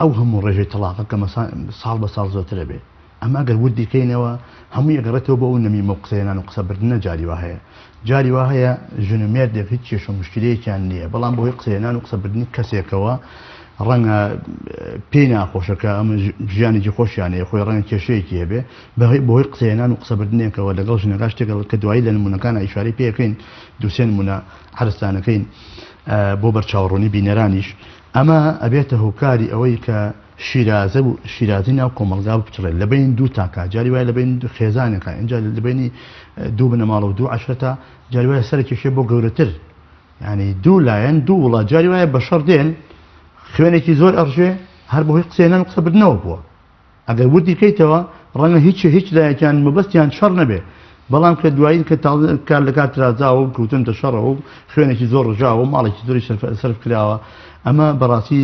ئەو هەموو ڕێژەی تەڵاقە کە مەسا ساڵ بە ساڵ زۆرتر ئەبێ ئەمە ئەگەر وردی کەینەوە هەمووی ئەگەڕێتەوە بۆ ئەو نەمیمە و قسەهێنان و قسەبردنە جاری وا هەیە جاری وا هەیە ژن و مێردێک هیچ کێشە و مشکلەیەکیان نییە بەڵام بەهۆی قسەهێنان و قسەبردنی کەسێکەوە ڕەنگە پێی ناخۆشە کە ئەمە ژیانێکی خۆشیان هەیە خۆی ڕەنگە کێشەیەکی هەبێ بەهۆی قسەهێنان و قسەبردنێکەوە لەگەڵ ژنەکە شتێک کە دوایی لە نمونەکان ئیشارەی پێ ئەکەین دوو سێ نمونە عەرزتانەکەین بۆ بەرچاوڕوونی بینەرانیش ئەمە ئەبێتە هۆکاری ئەوەی کە شیرازە و شیرازی ناو کۆمەڵگا بپچڕێت لە بەین دوو تاکا جاری وایە لە بەین خێزانێکا ئینجا لە بەینی دوو بنەماڵە و دوو عەشرەتا جاری وایە سەرکێشێ بۆ گەورەتر یعنی دوو لایەن دوو وڵات جاری وایە بە شەڕ دێن خوێنێکی زۆر ئەڕژێ هەر بەهۆی قسەێنان و قسەبردنەوە بووە ئەگەر وردی کەیتەوە ڕەنگە هیچ هیچ لایەکیان مەبەستیان شەڕ نەبێ بەڵام کە دوایی کە کار لە کار ترازاوە و کەوتنتە شەڕەوە و خوێنێکی زۆر ڕژاوە و ماڵێکی زۆری سەرف کراوە ئەمە بەڕاستی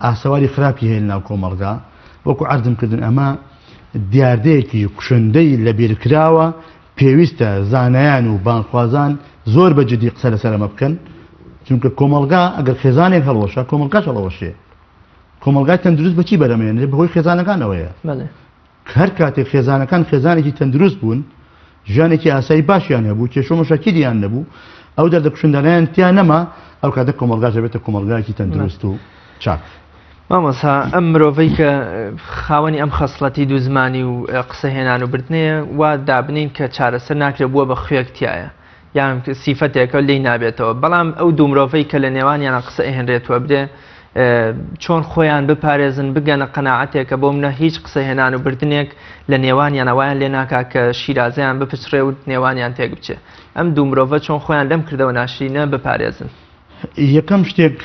ئاسەواری خراپی هەیە لەناو کۆمەڵگا وەکو عەرزم کردن ئەمە دیاردەیەکی کوشندەی لەبیرکراوە پێویستە زانایان و بانگخوازان زۆر بە جدی قسە لەسەر ئەمە بکەن چونکە کۆمەڵگا ئەگەر خێزانێک هەڵوەشا کۆمەڵگاش هەڵەوەشێ کۆمەڵگای تەندروست بە چی بەرەمێنرێ بەهۆی خێزانەکانەوەیە. هەر کاتێک خێزانەکان خێزانێکی تەندروست بوون ژیانێکی ئاسایی باشیان هەبوو کێشە و مەشاکیلیان نەبوو ئەو دەردە کوشندانەیان تیا نەما ئەو کاتە کۆمەڵگاش دەبێتە کۆمەڵگایەکی تەندروست و چاک. مامۆستا ئەم مرۆڤەی کە خاوەنی ئەم خەسڵەتی دوو زمانی و قسە هێنان و بردنەیە وا دابنین کە چارەسەر ناکرێت بووە بە خوێک تایە یان سیفەتێکە لێی نابێتەوە بەڵام ئەو دوو مرۆڤەی کە لە نێوانیانە قسە ئەهێنرێت و ئەبرێ چۆن خۆیان بپارێزن بگەنە قەناعەتێکە بۆ منە هیچ قسە هێنان و بردنێک لە نێوانیانە وایان لێ ناکا کە شیرازەیان بپچڕێ و نێوانیان تێک بچێ ئەم دوو مرۆڤە چۆن خۆیان لەم کردەوە ناشرینە بپارێزن؟ یەکەم شتێک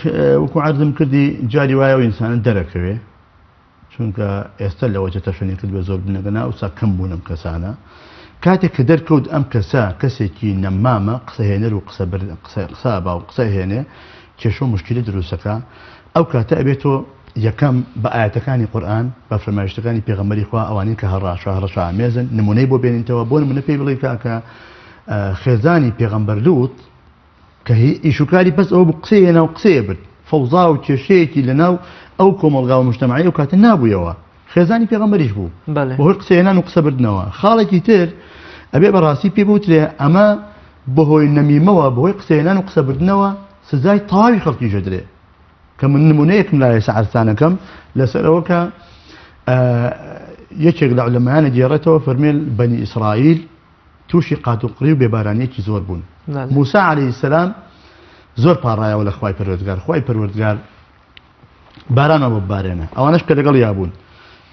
وەکو عەرزم کردی جاری وایە ئەو ئینسانە دەرەکەوێ چونکە ئێستا لەوەچە تەشەنی کردوە زۆر بنەگەنا ئەوسا کەم بوون ئەم کەسانە کاتێک کە دەرکەوت ئەم کەسە کەسێکی نەمامە قسەهێنەر و قسە قسە قسە با و قسە هێنێ کێشە و مشکلە دروستەکە ئەو کاتە ئەبێت تۆ یەکەم بە ئاەتەکانی قورئان بە فەرمایشتەکانی پێغەمبەری خوا ئەوانەی کە هەڕاشە هەڕەشە ئامێزن نمونەی بۆ بێنیتەوە بۆ نمونە پێی بڵێ کاکە خێزانی پێغەمبەر لوط کە هی ئیش و کاری بەس ئەوە بوو قسەی هێنا و قسەی ئەبرد، فەوزا و کێشەیەکی لە ناو ئەو کۆمەڵگا و موجتەمەعەی ئەو کاتە نابوویەوە، خێزانی پێغەمبەریش بوو بەهۆی قسە هێنان و قسە بردنەوە. خاڵێکی تر ئەبێ بە ڕاستی پێ بوترێ ئەمە بەهۆی نەمیمەوە، بەهۆی قسە هێنان و قسە بردنەوە سزای تەواوی خەڵکیش ئەدرێ. کە من نمونەیەکم لایە عەرزتانەکەم لەسەر ئەوە کە یەکێک لە عولەمایانە گێڕێتەوە فەرمێ بەنی ئیسرائیل تووشی قاتوقڕی و بێبارانیەکی زۆر بوون. موسا عەلەیهی سەلام زۆر پاڕایەوە لە خوای پەروەردگار، خوای پەروەردگار بارانمان بۆ ببارێنە، ئەوانەش کە لەگەڵیا بوون،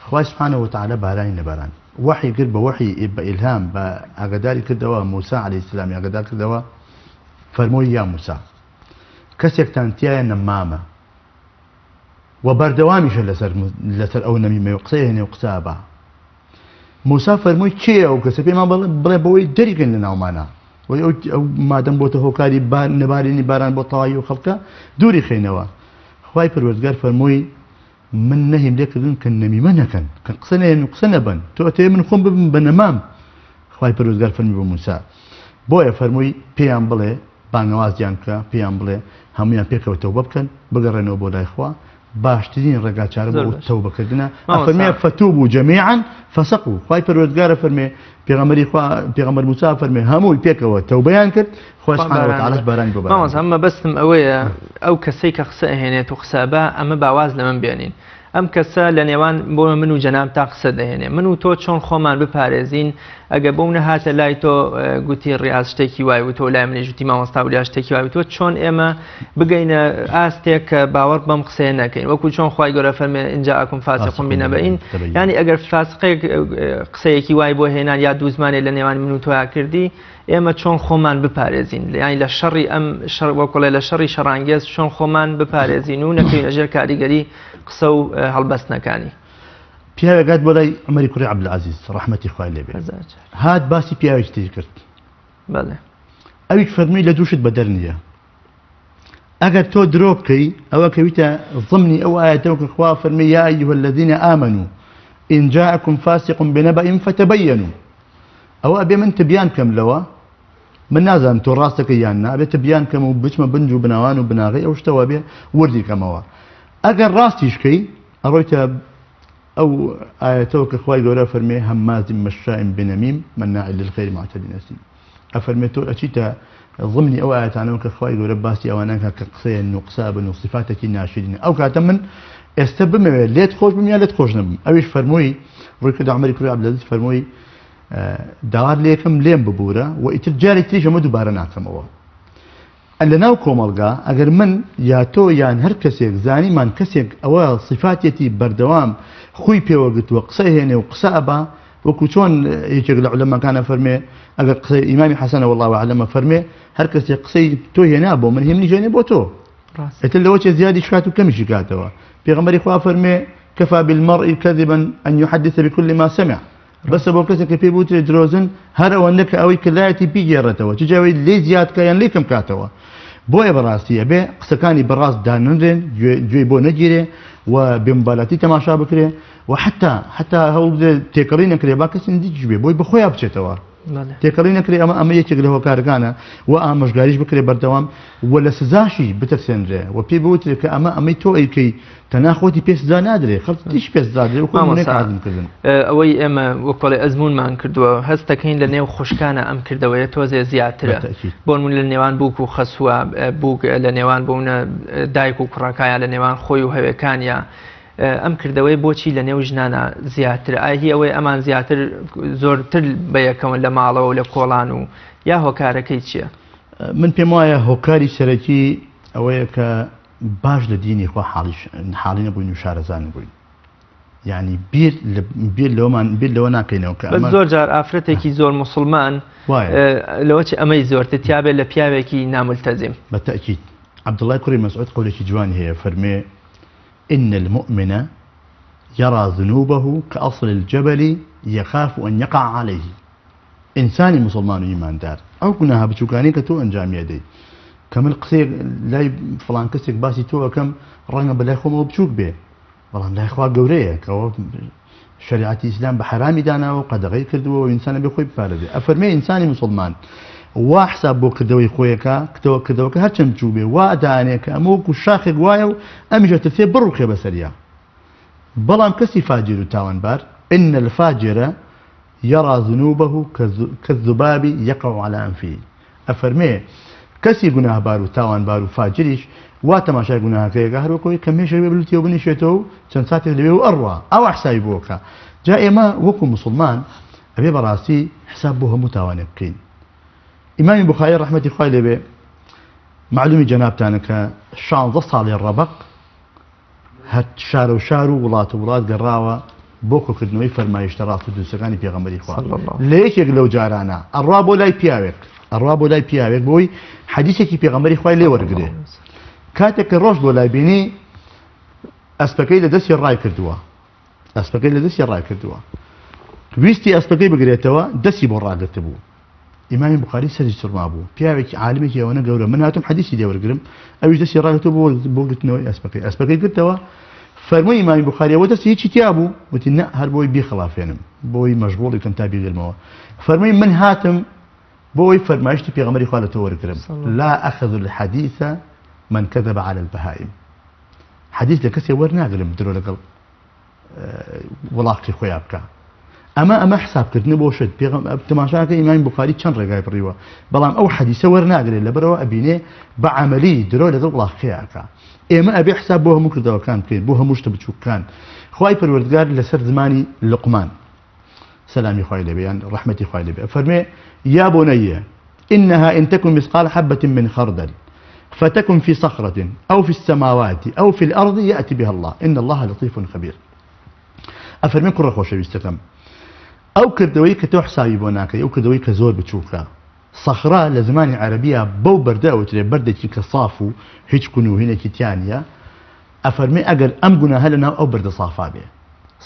خوای سبحانە وتعالی بارانی نەباران. وەحی کرد بە وەحی بە ئیلهام بە ئاگاداری کردەوە موسا عەلەیهی سەلامی ئاگادار کردەوە فەرمووی یا موسا کەسێکتان تایە نەمامە و بەردەوامیشە لەسەر لەسەر ئەو نەمیمەی و قسەی هێنێ و قسە ئەبا. موسا فەرمووی کێیە ئەو کەسە پێمان بڵێ بەوەی دەریکەین لە ناومانە وەی ئەو ئەو مادەم بۆتە هۆکاری بار نەبارینی باران بۆ تەواوی ئەو خەڵکە دووری خەینەوە. خوای پەروەردگار فەرمووی من نەهیم لێ کردن کە نەمیمە نەکەن کە قسە نەهێن و قسە نەبەن تۆ ئەتەوێ من خۆم ببم بە نەمام خوای پەروەردگار فەرمی بە موسا بۆیە فەرمووی پێیان بڵێ بانگەوازیان بکە پێیان بڵێ هەموویان پێکەوە تەوبە بکەن بگەڕێنەوە بۆ لای خوا باشترین ڕێگا چارە بۆ تەوبەکردنە ئەفەرمێ فتوبوا جميعا فسقوا خوای پەروەردگار فەرمێ پێغەمبەری خوا پێغەمبەر موسی فەرمێ هەمووی پێکەوە تەوبەیان کرد خوا سبحانه وتعالی بارانی بۆ باران مامۆستا مەبەستم ئەوەیە ئەو کەسەی کە قسە ئەهێنێت و قسە بە ئەمە باواز لە من بێنین ئەم کەسە لە نێوان بۆ من و جەناب تا قسە دەهێنێ من و تۆ چۆن خۆمان بپارێزین ئەگە بۆ نەهاتە لای تۆ گوتی ڕاز شتێکی وای و تۆ لای منیش وتی مامۆستا ولیا شتێکی وای تۆ چۆن ئێمە بگەینە ئاستێک کە باوەڕ بەم قسەیە نەکەین وەکو چۆن خوای گەورە فەرمێ إن جاءكم فاسق بنبإ ینی ئەگەر فاسقێک قسەیەکی وای بۆ هێنان یا دوو زمانێ لە نێوان من و تۆیا کردی ئێمە چۆن خۆمان بپارێزین یانی لە شەڕی ئەم شەڕ وەکڵێ لە شەڕی شەڕانگێز چۆن خۆمان بپارێزین و نەکەوینە ژێر کاریگەری قسە و هەڵبەستنەکانی. پیاوێک هات بۆ لای عومەری کوڕی عەبدولعەزیز ڕەحمەتی خوای لێ بێ هات باسی پیاوێکی تری کرد بەڵێ ئەویش فەرمووی لە دوو شت بەدەر نییە ئەگەر تۆ درۆ بکەی ئەوە کەویتە ضمنی ئەو ئاەتەوە کە خوا فەرمی یا أيها الذين آمنوا إن جاءكم فاسق بنبأ فتبينوا ئەوە ئەبێ من تبیان بکەم لەوە من نازانم تۆ ڕاستەکەی یان نا ئەبێ تبیان کەم و بچمە بنج و بناوان و بناغەی ئەو شتەوە بێ وردی کەمەوە ئەگەر ڕاستیش کەی ئەڕۆیتە ئەو ئایەتەوە کە خوای گەورە فەرمێ هماز مشاء بنمیم مناع للخير معتد اثیم ئەفەرمێ تۆ ئەچیتە ضمنی ئەو ئایەتانەوە کە خوای گەورە باسی ئەوانە کە کە قسەیەن و قسە بن و صفاتێکی ناشرینە ئەو کاتە من ئێستا بمەوێت لێت خۆش بم یا لێت خۆش نەبم ئەویش فەرمووی ڕووی کردە عومەری کوڕی عەبدولعەزیز فەرمووی داوات لێکم لێم ببوورە و ئیتر جارێک تریش ئەمە دووبارە ناکەمەوە لە ناو کۆمەڵگا ئەگەر من یا تۆ یان هەر کەسێک زانیمان کەسێک ئەوە سیفاتێتی بەردەوام خوی پێوە گرتووە قسە هێنێ و قسە ئەبا وەکو چۆن یەکێک لە عولەماکانە فەرمێ ئەگەر قسەی ئیمامی حەسەنە والله اعلم فەرمێ هەر کەسێک قسەی تۆ هێنا بۆ من هێمنی ژێنێ بۆ تۆ ئیتر لەوە چێ زیادی شکات و کەمیشی کاتەوە پێغەمبەری خوا فەرمێ كفى بالمرء كذبا أن يحدث بكل ما سمع بەسە بۆ کەسێک کە پێی بوترێ درۆزن هەر ئەوەندە کە ئەوەی کە لایەتی بیگێڕێتەوە چ جاوەی لێی زیاد کە یان لێی کەم کاتەوە بۆیە بەڕاستی ئەبێ قسەکانی بەڕاست داننرێن گوێی بۆ نەگیرێ و بێمبالاتی تەماشا بکرێ و حتا حتا هەوڵ بدرێت تێکەڵی نەکرێ با کەسی نزیکیش بێ بۆی بەخۆیا بچێتەوە تێکەڵی نەکرێ ئەمە ئەمە یەکێک لە هۆکارەکانە و ئامۆژگاریش بکرێ بەردەوام و لە سزاشی بترسێنرێ و پێی بوترێ کە ئەمە ئەمەی تۆ ئەیکەی تەنها خۆتی پێ سزا نادرێ خەڵکیش پێ سزا درێ وەکو نمونەیەک مامۆستا عەرزم کردن. ئەوەی ئێمە وەکۆڵێ ئەزموونمان کردووە هەست دەکەین لە نێو خوشکانە ئەم کردەوەیە تۆزێ زیاترە بەتەئکید. بۆ نمونە لە نێوان بووک و خەسووە بووک لە نێوان بۆ نمونە دایک و کوڕەکە لە نێوان خۆی و هەوێکانیا ئەم کردەوەی بۆچی لە نێو ژنانە زیاتر ئایا هی ئەوەی ئەمان زیاتر زۆرتر بە یەکەوە لە ماڵەوە و لە کۆڵان و یا هۆکارەکەی چییە؟ من پێم وایە هۆکاری سەرەکی ئەوەیە کە باش لە دینی خوا حاڵیش حاڵی نەبووین و شارەزا نەبووین یعنی بیر بیر لەوەمان بیر لەوە ناکەینەوە کە بەس زۆر جار ئافرەتێکی زۆر موسڵمان لەوە چ ئەمەی زۆرتر تیابێت لە پیاوێکی ناملتەزیم. بە تەئکید عەبدوڵای کوڕی مەسعود قەولێکی جوانی هەیە فەرمێ إن المؤمن يرى ذنوبه كأصل الجبل يخاف أن يقع عليه ئینسانی موسڵمان و ئیماندار ئەو گوناهە بچوکانەی کە تۆ ئەنجامی ئەدەی کە من قسەیەک لای فڵان کەسێک باسی تۆ ئەکەم ڕەنگە بەلای خۆمەوە بچوک بێ بەڵام لای خوا گەورەیە کەەوە شریعەتی ئیسلام بە حرامی داناوە و قەدەغەی کردووە و ئینسانە بێ خۆی بپارێزێ ئەفەرمێ ئینسانی مسلمان وا حساب بۆ کردەوەی خۆیەکە کتەوە کردەوەکە هەرچەند بچوو بێ وا دانێ کە ئەمە وەکو شاخێک وایە و ئەمیشە ترسێ بڕوخێ بەسەریا بەڵام کەسی فاجر و تاوانبار إن الفاجر یری ذنوبه کالذباب یقع علی انفه ئەفەرمێ، کەسی گوناهبار و تاوانبار و فاجریش وا تەماشای گوناهەکەی ئەکا هەر وەک ئەوەی کە مێشێک بێ بلوتیەوە بنیشێتەوە و چەند ساتێک لەوێ و ئەڕوا ئاوا حسابی بۆ ئەکا. جا ئێمە وەکو موسڵمان ئەبێ بەڕاستی حساب بۆ هەموو تاوانێک بکەین. ئیمامی بوخاری ڕەحمەتی خوای لێ بێ مەعلومی جەنابتانە کە 16 ساڵی ڕەبەق هەر شارە و شار و وڵات و وڵات گەڕاوە بۆ کۆکردنەوەی فەرمایشتە ڕاست و دروستەکانی پێغەمبەری خوا لە یەکێک لەو جارانە ئەڕوا بۆ لای پیاوێک ئەڕوا بۆ لای پیاوێک بۆی حەدیسێکی پێغەمبەری خوای لێ وەرگرێ کاتێک کە ڕۆژ بۆ لای بینی ئەسپەکەی لە دەستی ڕای کردووە ئەسپەکەی لە دەستی ڕای کردووە ویستی ئەسپەکەی بگرێتەوە دەستی بۆ ڕاگرتبوو ئیمامی بوخاری سەری سوڕما بوو پیاوێکی عالمێکی ئەوەنە گەورە من هاتم حەدیسی لێ وەرگرم ئەویش دەستی ڕاگرتوو بۆ بۆ گرتنەوەی ئەسپەکەی ئەسپەکەی گرتەوە فەرمووی ئیمامی بوخاری ئەوە دەستی هیچی تیا بوو وتی نە هەر بۆی بیخڵافێنم بۆی مەشغوڵی کەم تا بیگرمەوە فەرمووی من هاتم بۆ ئەوەی فەرمایشتی پێغەمبەری خوا لە تۆ وەرگرم لا أخذ الحديث من كذب على البهائم حەدیث لە کەسێ وەرناگرم درۆ لەگەڵ وڵاخی خۆیان بکە ئەمە ئەمە حسابکردنە بۆ شت پێغم تەماشاکە ئیمامی بخاری چەند ڕێگای بڕیوە بەڵام ئەو حەدیسە وەرناگرێت لەبەرەوە ئەبینێ بە عملی درۆ لەگەڵ وڵاخەکە ئێمە ئەبێ حساب بۆ هەموو کردەوەکان بکەین بۆ هەموو شتە بچووکان خوای پەروەردگار لەسەر زمانی لقمان سەلامی خوای لێبێ یان ڕەحمەتی خوای لێبێ فەرمێ یا بني إنها إن تكن مثقال حبة من خردل فتكن في صخرة أو في السماوات أو في الأرض يأتي بها الله إن الله لطيف خبير ئەفەرمێ کوڕە خۆشەویستەکەم ئەو کردەوەی کە تۆ حسابی بۆ ناکەی ئەو کردەوەی کە زۆر بچووکە سەخرا لە زمانی عەرەبیە بەو بەردە ئەوترێ بەردێکی کە ساف و هیچ کون و هینێکی تیا نییە ئەفەرمێ ئەگەر ئەم گوناهە لەناو ئەو بەردە سافا بێ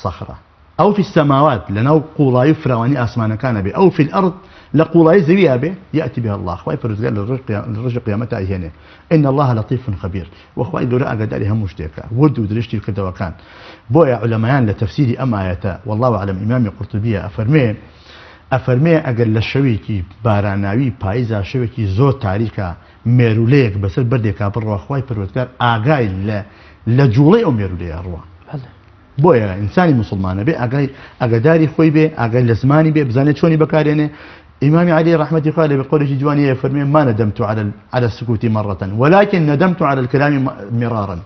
صخرە أو في السماوات لەناو قوڵایی و فراوانی ئاسمانەکانە بێ أو في الأرض لە قوڵایی زەویا بێ يأت بها الله خوای پەروەردگار لە ڕۆژی قیامەتا ئەیهێنێ إن الله لطیف خبیر وە خوای گەورە ئاگاداری هەموو شتێکە ورد و درشتی کردەوەکان بۆیە عولەمایان لە تەفسیری ئەم ئایەتە والله أعلم ئیمامی قورتوبیە ئەفەرمێ ئەفەرمێ ئەگەر لە شەوێکی باراناوی پاییزا شەوێکی زۆر تاریکا مێرولەیەک بەسەر بەردێکا بڕوا خوای پەروەردگار ئاگای لە لە جوڵەی ئەو مێرولەیە ڕوا بۆیە ئینسانی موسڵمان ئەبێ ئاگای ئاگاداری خۆی بێ ئاگای لە زمانی بێ بزانێت چۆنی بەکارێنێ ئیمامی عەلی ڕەحمەتی خوا لێ بێ قەولێکی جوانی هەیە فەرمێ ما ندمت على على السكوت مرة ولكن ندمت على الكلام مرارا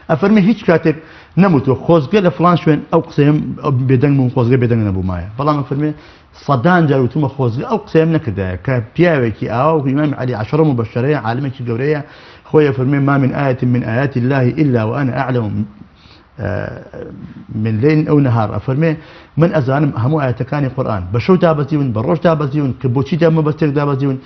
ئەفەرمێ هیچ کاتێک نەموتوە خۆزگە لە فڵان شوێن ئەو قسەیەم بێدەنگ بووم خۆزگە بێدەنگ نەبوومایە بەڵام ئەفەرمێ سەدان جار وتومە خۆزگە ئەو قسەیەم نەکردایە کە پیاوێکی ئاوا وەکو ئیمامی عەلی عەشرە موبەشەرەیە عالمێکی گەورەیە خۆی ئەفەرمێ ما من آية من آيات الله إلا وأنا أعلم من ليل أو نهار ئەفەرمێ من ئەزانم هەموو ئاەتەکانی قورآن بە شەو دابەزیون بە ڕۆژ دابەزیون کە بۆچی دا مەبەستێک دابەزیون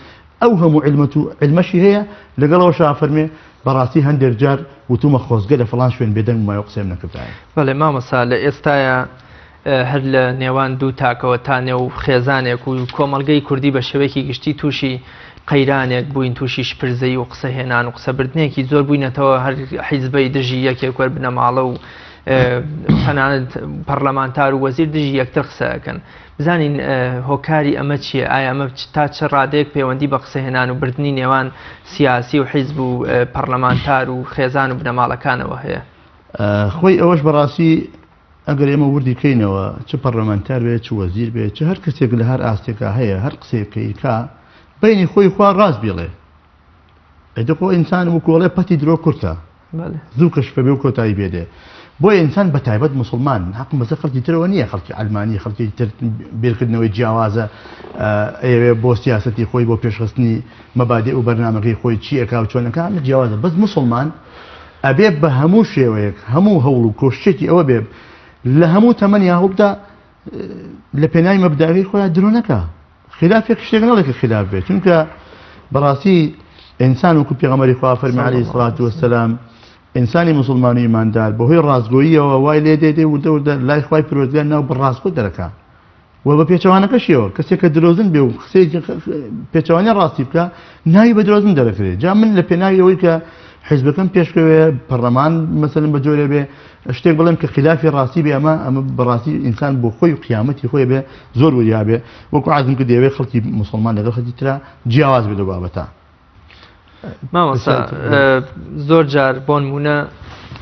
ئەو هەموو علمەت و علمەشی هەیە لەگەڵەوەشا ئەفەرمێ بەڕاستی هەندێک جار وتومە خۆزگە لە فڵان شوێن بێدەنگ بوومایە و قسەیم نەکردایە. بەڵێ مامۆستا لە ئێستایا هەر لە نێوان دوو تاکەوە تا نێو خێزانێک و کۆمەڵگەی کوردی بە شێوەیەکی گشتی تووشی قەیرانێک بووین تووشی شپرزەیی و قسەهێنان و قسەبردنێکی زۆر بووینەتەوە هەر حیزبەی دژی یەکێک وەر بنەماڵە و تەنانەت پەرلەمانتار و وەزیر دژی یەکتر قسە ئەکەن بزانین هۆکاری ئەمە چییە ئایا ئەمە تا چ ڕادەیەک پەیوەندی بە قسەهێنان و بردنی نێوان سیاسی و حیزب و پەرلەمانتار و خێزان و بنەماڵەکانەوە هەیە؟ خۆی ئەوەش بەڕاستی ئەگەر ئێمە وردی کەینەوە چ پەڕلەمانتار بێ چ وەزیر بێ چ هەر کەسێک لە هەر ئاستێکا هەیە هەر قسەیەک کە ئیکا بەینی خۆی خوا ڕاست بیڵێ ئەی خۆ ئینسان وکۆڵێ پەتی درۆ کورتە زوو کەشفە بێ و کۆتایی پێ دێ بۆیە ئینسان بە تایبەت موسڵمان حەقم بەسەر خەڵکی ترەوە نییە خەڵکی عەلمانی خەڵکی تر بیرکردنەوەی جیاوازە ئەیەوێ بۆ سیاسەتی خۆی بۆ پێشخستنی مەبادئ و بەرنامەکەی خۆی چی ئەکا و چۆن ئەکا ئەمە جیاوازە بەس موسڵمان ئەبێ بە هەموو شێوەیەک هەموو هەوڵ و کۆششێکی ئەوە بێ لە هەموو تەمەنی هەوڵدا لە پێناوی مەبداگەی خۆیان درۆ نەکا خلافێک شتێک نەڵێ کە خلاف بێت چونکە بەڕاستی ئینسان وەکو پێغەمبەری خوا فەرمی عەلەیهی سڵات وەسەلام ئینسانی موسڵمان و ئیماندار بەهۆی ڕاستگۆییەوە وای لێ دێ دێ وردە وردە لای خوای پەروەردگار ناو بە ڕاستگۆ دەرەکا و بە پێچەوانەکەشیەوە کەسێک کە درۆزن بێ و قسەیەکی پێچەوانەی ڕاستی بکە ناوی بە درۆزن دەرەکرێت جا من لە پێناوی ئەوەی کە حیزبەکەم پێشکەوێ پەرلەمان مەسەلەن بە جۆرێ بێ شتێک بڵێم کە خلافی ڕاستی بێ ئەمە ئەمە بەڕاستی ئینسان بۆ خۆی و قیامەتی خۆی بێ زۆر وریا بێ وەکو عەرزم کرد دەیەوێ خەڵکی موسڵمان لەگەڵ خەڵکی ترا جیاواز بێ لەو بابەتە. مامۆستا زۆر جار بۆ نمونە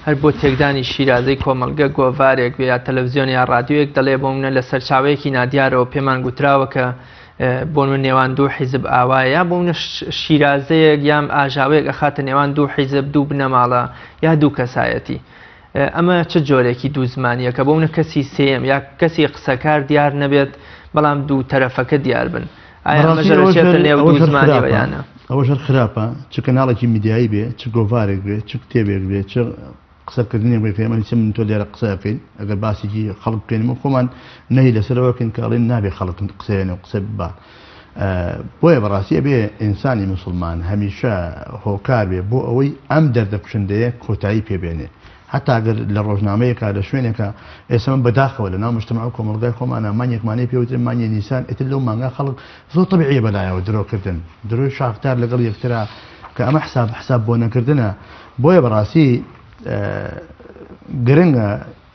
هەر بۆ تێکدانی شیرازەی کۆمەڵگە گۆڤارێک بێ یا تەلەڤزیۆن یا ڕادیۆیەک دەڵێ بۆ منە لە سەرچاوەیەکی نادیارەوە پێمان گوتراوە کە بۆ نمونە نێوان دوو حیزب ئاوایە یا بۆ منە شیرازەیەک یان ئاژاوەیەک ئەخاتە نێوان دوو حیزب دوو بنەماڵە یا دوو کەسایەتی ئەمە چ جۆرێکی دوو زمانیە کە بۆ منە کەسی سێیەم یا کەسی قسەکار دیار نەبێت بەڵام دوو تەرەفەکە دیار بن ئایا ئەمەش بەڕاستی ئەوەش دەچێتە هەر نێو ئەوەش دوو هەر زمانیەوە خراپە یا نا؟ ئەوەش هەر خراپە چ کەناڵێکی میدیایی بێ چ گۆڤارێک بێ چ کتێبێک بێ چ. قسەکردنێک بێ کە ئێمە هیچ من تۆ لێرە قسە ئەکەین، ئەگەر باسێکی خەڵک بکەین ئێمە خۆمان نەهی لەسەرەوە کەین کە ئەڵێن نابێ خەڵک قسەیەنە و قسە ببا. بۆیە بەڕاستی ئەبێ ئینسانی موسڵمان هەمیشە هۆکار بێ بۆ ئەوەی ئەم دەردە کوشندەیە کۆتایی پێ بێنێ. هەتا گەر لە ڕۆژنامەیەکا لە شوێنێکا ئێستا من بەداخەوە لە ناو مجتەمع و کۆمەڵگای خۆمانا مانگێکمانەی پێ وترێ مانگی نیسان ئیتر لەو مانگا خەڵک زۆر تەبیعیە بەلایەوە درۆ کردن درۆی شاخدار لەگەڵ یەکترا کە ئەمە حساب حساب بۆ نەکردنە بۆیە بەڕاستی گرنگە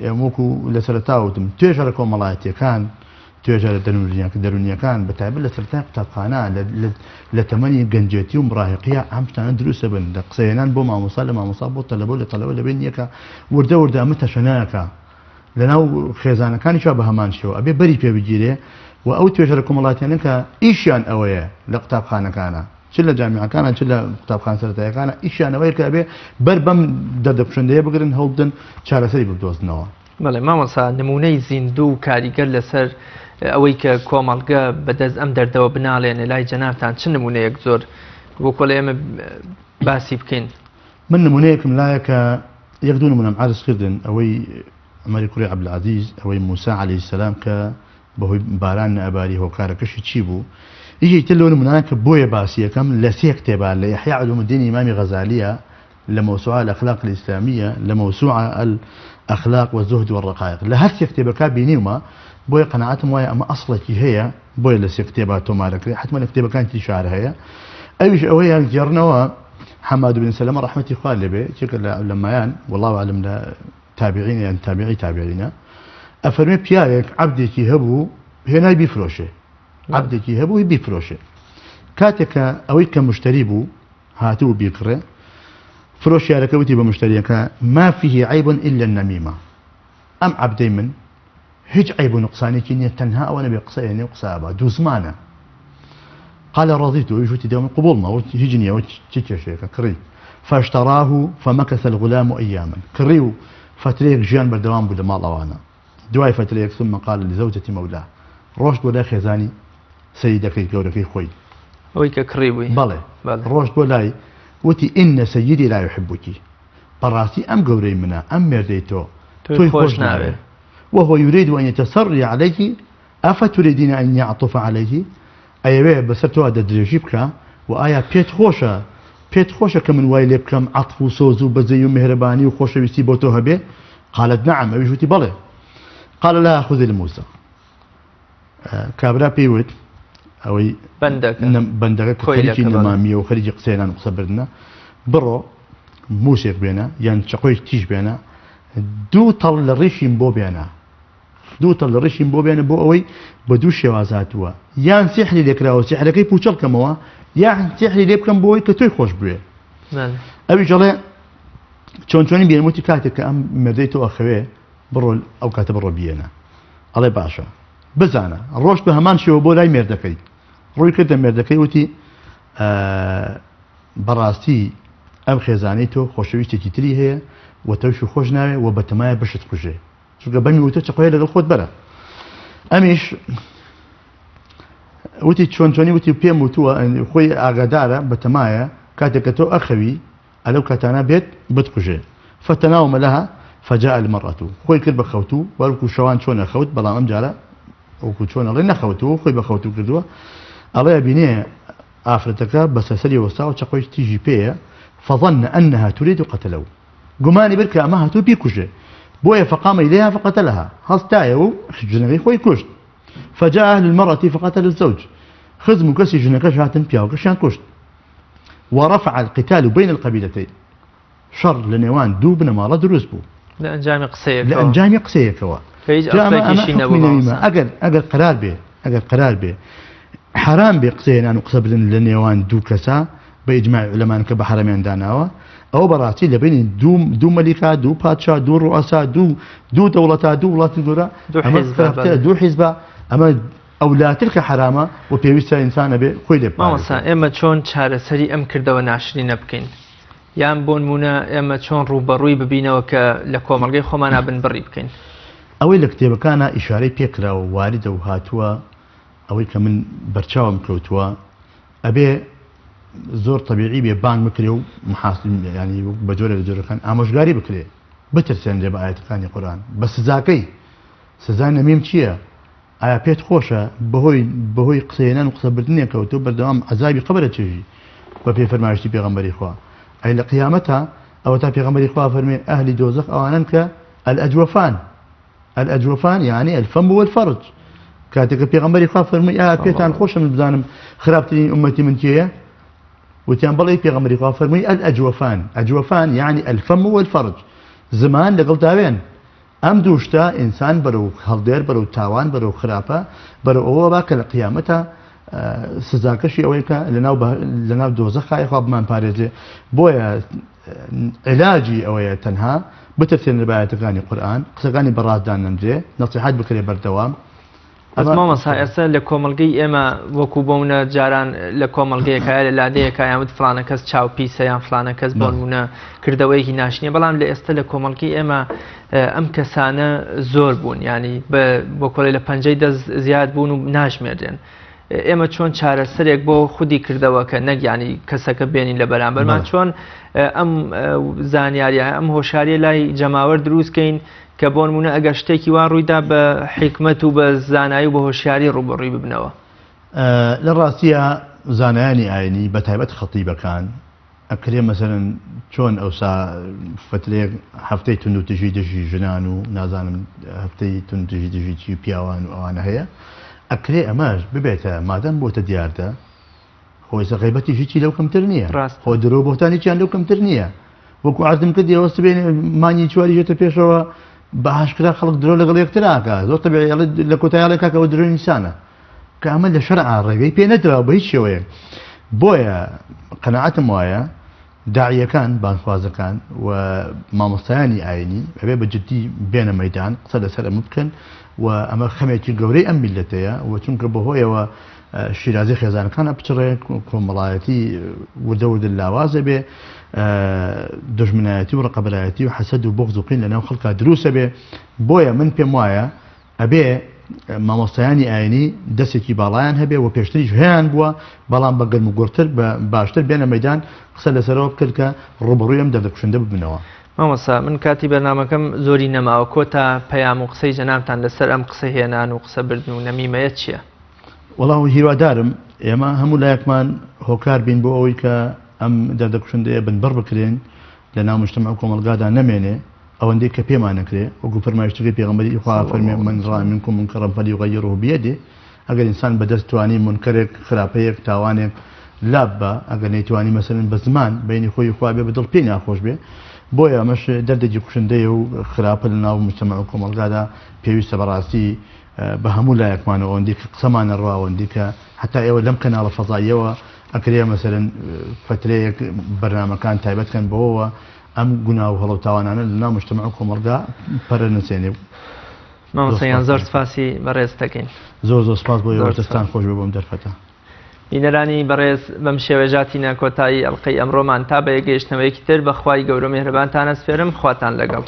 ئێمە وەکو لە سەرەتا وتم توێژەرە کۆمەڵایەتیەکان توێژەرە دەروونییەکان بە تایبەت لە سەرەتای قوتابخانە لە تەمەنی گەنجێتی و مراهقیە ئەم شتانە دروست دەبن لە قسەهێنان بۆ مامۆستا لە مامۆستا بۆ تەلەبە و لە تەلەبە لە بەین یەکە وردە وردە ئەمە تەشەناکە لەناو خێزانەکانیشا بە هەمان شێوە ئەبێ بەری پێ بگیرێ و ئەو توێژەرە کۆمەڵاتیانە کە ئیشیان ئەوەیە لە قوتابخانەکانە چ لە جامیعەکانە چ لە قوتابخانە سەرەتاییەکانە ئیشیان ئەوەیە کە ئەبێ بەر بەم دەردە کوشندەیە بگرن هەوڵبدەن چارەسەری بدۆزنەوە. بەڵێ مامۆستا، نموونەی زیندوو و کاریگەر لەسەر ئەوەی کە کۆمەڵگە بەدەست ئەم دەردەوە بناڵێنێ لای جەنابتان چ نموونەیەک زۆر بۆ کۆڵێ ئێمە باسی بکەین؟ من نموونەیەکم لایە کە یەک دوو نموونەم عەرز کردن، ئەوەی عومەری کوڕی عەبدولعەزیز، ئەوەی موسا عەلەیهی سەلام کە بەهۆی باران نەئەباری هۆکارەکەشی چی بوو؟ یەکێکی تر لەو نموونانە کە بۆیە باسی ئەکەم لە سێ کتێبا لە ئیحیا علوم الدین ئیمامی غەزالیە، لە موسوعە الاخلاق الاسلامیە، لە موسوعە الاخلاق والزهد والرقائق لە هەر سێ کتێبەکە بینیومە بۆیە قەناعەتم وایە ئەمە ئەسڵێکی هەیە بۆیە لە سێ کتێبا تۆمارەکرێ حتمما لە کتێبەکانی تریش هەر هەیە ئەویش ئەوەیە گێڕنەوە حەماد بن سەلەمە ڕەحمەتی خوا لێبێ یەکێکە لە عولەمایان والله اعلم لە تابعین یان تابعی تابعینە ئەفەرمێ پیاوێک عەبدێکی هەبوو هێنای بیفرۆشێ عەبدێکی هەبوو بیفرۆشێ کاتێک کە ئەوەی کە مشتری بوو هاتبوو بیکڕێ، فرۆشیارەکە وتی بە مشتەریەکە، ما فیه عیب الا النمیمە، ئەم عەبدەی من هیچ عەیب و نوقسانێکی نییە تەنها ئەوە نەبێ قسە ئێنێ و قسە ئەبا، دووزمانە. قال رضیت، ئەویش وتی دەمە قبوڵمە، وتی هیچ نییە، وتی چ کێشەیەکە، کڕی. فاشتراه فمکث الغلام ایاما، کڕی و فەترەیەک ژیان بەردەوام بوو لە ماڵ ئەوانە. دوای فەترەیەک ثم قال لزوجة مولاه، ڕۆشت بۆ لای خێزانی سەیدەکەی، گەورەکەی خۆی. ئەوەی کە کڕیبووی. بەڵێ. ڕۆشت بۆ لای، وتی، ان سیدی لا یحبک، بەڕاستی ئەم گەورەی منە، ئەم مێردەی تۆ، تۆی خۆش ناوێ. وهو یرید ان یتسری علیک، افتریدین ان یعطف علیک، ئەیەوێ بەسەر تۆ دەستدرێژی بکا، و ئایا پێت خۆشە، پێت خۆشە کە من وای لێ بکەم عەتف و سۆز و بەزەی و میهرەبانی و خۆشەویستی بۆ تۆ هەبێ؟ قالت نعم، ئەویش وتی بەڵێ. قال لها خذی الموسى، کابرا پێی وت ئەوەی بەندەکە کە خەریکی نەمامیە و خەریکی قسەیان و قسە بردنە، بڕۆ موسێک بێنە یان چەقۆی تیژ بێنە، دوو تەڵ لە ڕیشیم بۆ بێنە، دوو تەڵ لە ڕیشیم بۆ بێنە بۆ ئەوەی بە دوو شێواز هاتووە، یان سیحری لێکراوە سیحرەکەی پوچەڵ کەمەوە، یان سیحری لێ بکەم بۆ ئەوەی کە تۆی خۆش بوێ. ئەویش ئەڵێ چۆن چۆنی بێنم؟ وتی کاتێک کە ئەم مێردەی تۆ ئەخەوێ بڕۆ ئەو کاتە بڕۆ بیێنە. ئەڵێ باشە. بزانە ڕۆشت بە هەمان شێوە بۆ لای مێردەکەی، ڕووی کردە مێردەکەی وتی بەڕاستی ئەم خێزانەی تۆ خۆشەویستێکی تری هەیە و تەوشی خۆش ناوێ و بەتەمایە بشت کوژێ، چونکە بەمی وتە چەقۆیە لەگەڵ خۆت بەرە. ئەمیش وتی چۆن چۆنی؟ وتی پێم وتووە خۆی ئاگادارە بەتەمایە کاتێک کە تۆ ئەخەوی ئەلەو کاتانە بێت بتکوژێ. فتناوم لها فجاء المرأة، خۆی کرد بە خەوتوو وەکو شەوان چۆن ئەخەوت، بەڵام ئەم جارە وەکو چۆن ئەڵێ نەخەوتووە خۆی بە خەوتوو کردووە. ئەڵێ ئەبینێ ئافرەتەکە بەسەر سەری وەستاوە چەقۆی تیژی پێیە، فظن انها تريد قتله، گومانی برد کە ئەمە هاتووە بیکوژێ، بۆیە فقام الیها فقتلها، هەستایەوە و ژنەکەی خۆی کوشت. فجاء اهل المرأة فقتلوا الزوج، خزم و کەسی ژنەکەش هاتن پیاوەکەشیان کوشت. ورفع القتال بین القبیلتین، شەڕ لە نێوان دوو بنەماڵە دروست بوو لە ئەنجامی قسەیەکەوە، لە ئەنجامی قسەیەکەوە. کە هیچ ئەسڵێکیشی نەبوو مامۆستا. ئەگەر ئەگەر قەرار بێ، ئەگەر قەرار بێ حەرام بێ قسەهێنان و قسەبردن لە نێوان دوو کەسا بە ئیجماعی عولەمان کە بە حەرامیان داناوە، ئەوە بەڕاستی لە بەینی دوو دوو مەلیکا، دوو پادشا، دوو ڕوئەسا، دوو دوو دەوڵەتا، دوو وڵاتی گەورە، دوو ئەمە حیزبە، خراپترە، بەڵێ. دوو حیزبە، ئەمە ئەولاتر کە حەرامە و پێویستە ئینسان ئەبێ خۆی لێ مامۆستا بپارێزێ. ئێمە چۆن چارەسەری ئەم کردەوە ناشرینە بکەین؟ یان بۆ نموونە ئێمە چۆن ڕووبەڕووی ببینەوە کە لە کۆمەڵگەی خۆمانا بنبڕی بکەین؟ ئەوەی لە کتێبەکانا ئیشارەی پێ کراوە و واردە و هاتووە، ئەوەی کە من بەرچاوم کەوتووە، ئەبێ زۆر تەبیعی بێ بانگ بکرێ و محاسب یانی بە جۆرێ لە جۆرەکان ئامۆژگاری بکرێ. بترسێنرێ بە ئایەتەکانی قورئان بە سزاکەی. سزای نەمیم چییە؟ ئایا پێت خۆشە بەهۆی بەهۆی قسەهێنان و قسەبردنێکەوە تۆ بەردەوام عەزابی قەبر ئەچێژی بە پێی فەرمایشتی پێغەمبەری خوا؟ ئەی لە قیامەتا ئەوەتا پێغەمبەری خوا فەرمێ ئەهلی دۆزەخ ئەوانەن کە الأجوفان الأجوفان یعنی الفم والفرج. کاتێک کە پێغەمبەری خوا فەرمووی ئایا پێتان خۆشە من بزانم خراپترین ئومەتی من کێیە؟ وتیان بەڵێ. پێغەمبەری خوا فەرمووی الأجوفان أجوفان یعنی الفم والفرج، زمان لەگەڵ داوێن. ئەم دوو شتە ئینسان بەرەو هەڵدێر، بەرەو تاوان، بەرەو خراپە، بەرەو ئەوە با کە لە قیامەتا سزاکەشی ئەوەیە کە لەناو لەناو دۆزەخای خوا بمان پارێزێ. بۆیە علاجی ئەوەیە تەنها بترسێن لە بایەتەکانی قورئان، قسەکانی بەڕاست دانەنرێ، نەسیحەت بکرێ بەردەوام. بەس مامۆستا ئێستا لە کۆمەڵگەی ئێمە وەکو بۆمنە جاران لە کۆمەڵگەیەکە لە لادەیەکە یان وت فلانە کەس چاو پیسە یان فلانە کەس بۆ نمونە کردەوەیەکی ناشنیە، بەڵام لە ئێستا لە کۆمەڵگەی ئێمە ئەم کەسانە زۆر بوون، ینی بۆ کۆڵی لە پەنجەی دەست زیاد بوون و ناژمێردرێن. ئێمە چۆن چارەسەرێک بۆ خودی کردەوەکە نەک ینی کەسەکە بێنین لە بەرامبەرمان، چۆن ئەم زانیاریە ئەم هۆشاریە لای جەماوەر دروستکەین کە بۆ نمونە ئەگەر شتێکی وا ڕوویدا بە حیکمەت و بە زانایی و بە هۆشیاری ڕووبەڕووی ببنەوە؟ لە ڕاستیە زانایانی ئاینی بە تایبەت خەتیبەکان ئەکرێ مەسەلەن چۆن ئەوسا فترەیەک هەفتەی توندوتیژی دژی ژنان و نازانم هەفتەی توندوتیژی دژی چی پیاوان و ئەوانە هەیە، ئەکرێ ئەمەش ببێتە مادەم بۆتە دیاردە، خۆ ئێستا غیبەتیش هیچی لەو کەمتر نییە، خۆ درۆ بۆتان هیچیان لەو کەمتر نییە. وەکو عەرزم کرد ئێوە سبێنێ مانگی چواری ژێتە پێشەوە بە ئاشکرا خەڵک درۆ لەگەڵ یەکتر ئاکا، زۆر تەبیعی ئەڵێ لە کۆتایی ئەڵێ کاکە ئەوە درۆی نیسانە، کە ئەمە لە شەرعا ڕێگەی پێ نەدراوە بە هیچ شێوەیەک. بۆیە قەناعەتم وایە داعیەکان، بانگخوازەکان و مامۆستایانی ئاینی ئەبێ بە جدی بێنە مەیدان قسە لەسەر ئەمە بکەن و ئەمە خەمێکی گەورەی ئەم میللەتەیە و چونکە بەهۆیەوە شیرازی خێزانەکان ئەپچڕێ، کۆمەڵایەتی وردە وردە لاوازە بێ، دژمنایەتی و ڕقەبەرایەتی و حەسەد و بغز و قین لەناو خەڵکا دروستە بێ. بۆیە من پێم وایە ئەبێ مامۆستایانی ئاینی دەستێکی باڵایان هەبێ و پێشتریش هەیان بووە، بەڵام بە گەرم و گوڕتر بە باشتر بێنە مەدان قسە لەسەرەوە بکرد کە ڕووبەڕووی ئەم دەردە کوشندە ببنەوە. مامۆستا من کاتی بەرنامەکەم زۆری نەماوە، کۆتا پەیام و قسەی جەنابتان لەسەر ئەم قسە هێنان و قسە بردن و نەمیمەیە چییە؟ وەڵا هیوادارم ئێمە هەموو لایەکمان هۆکار بین بۆ ئەوەی کە ئەم دەردە کوشندەیە بنبڕ بکرێن، لە ناو مجتمع و کۆمەڵگادا نەمێنێ، ئەوەندەی کە پێمان نەکرێ، وەکو فەرمایشتەکەی پێغەمبەری خوا فەرمێ من رأى منكم منكرا فليغيره بيده، ئەگەر ئینسان بەدەست توانی مونکەرێک، خراپەیەک، تاوانێک لاب بە، ئەگەر نەیتوانی مەسەلەن بە زمان بەینی خۆی خوا بێ بە دڵ پێی ناخۆش بێ. بۆیە ئەمەش دەردێکی کوشندەیە و خراپە لە ناو مجتمع و کۆمەڵگادا، پێویستە بەڕاستی بە هەموو لایەکمانەوە ئەوەندەی کە قسەمان نەڕوا، ئەوەندەی کە حتا ئێوە لەم کەناڵە فەزاییەوە ئەکرێ مەسەلەن فترەیەک بەرنامەکان تایبەت کەن بەوەوە ئەم گونا و هەڵە و تاوانانە لە ناو مجتمع و کۆمەڵگا پەرە نەسێنێ. مامۆستا گیان زۆر سپاسی بەڕێز دەکەین. زۆر زۆر سپاس بۆ ئێوە، دەستان خۆش بێ بۆم دەرفەتە. بینەرانی بەڕێز بەم شێوەیە ژاتینە کۆتایی ئەڵلقەی ئەمڕۆمان، تا بە یەکگەیشتنەوەیەکی تر بە خوای گەورە میهرەبانتان ئەسپێرم، خواتان لەگەڵ.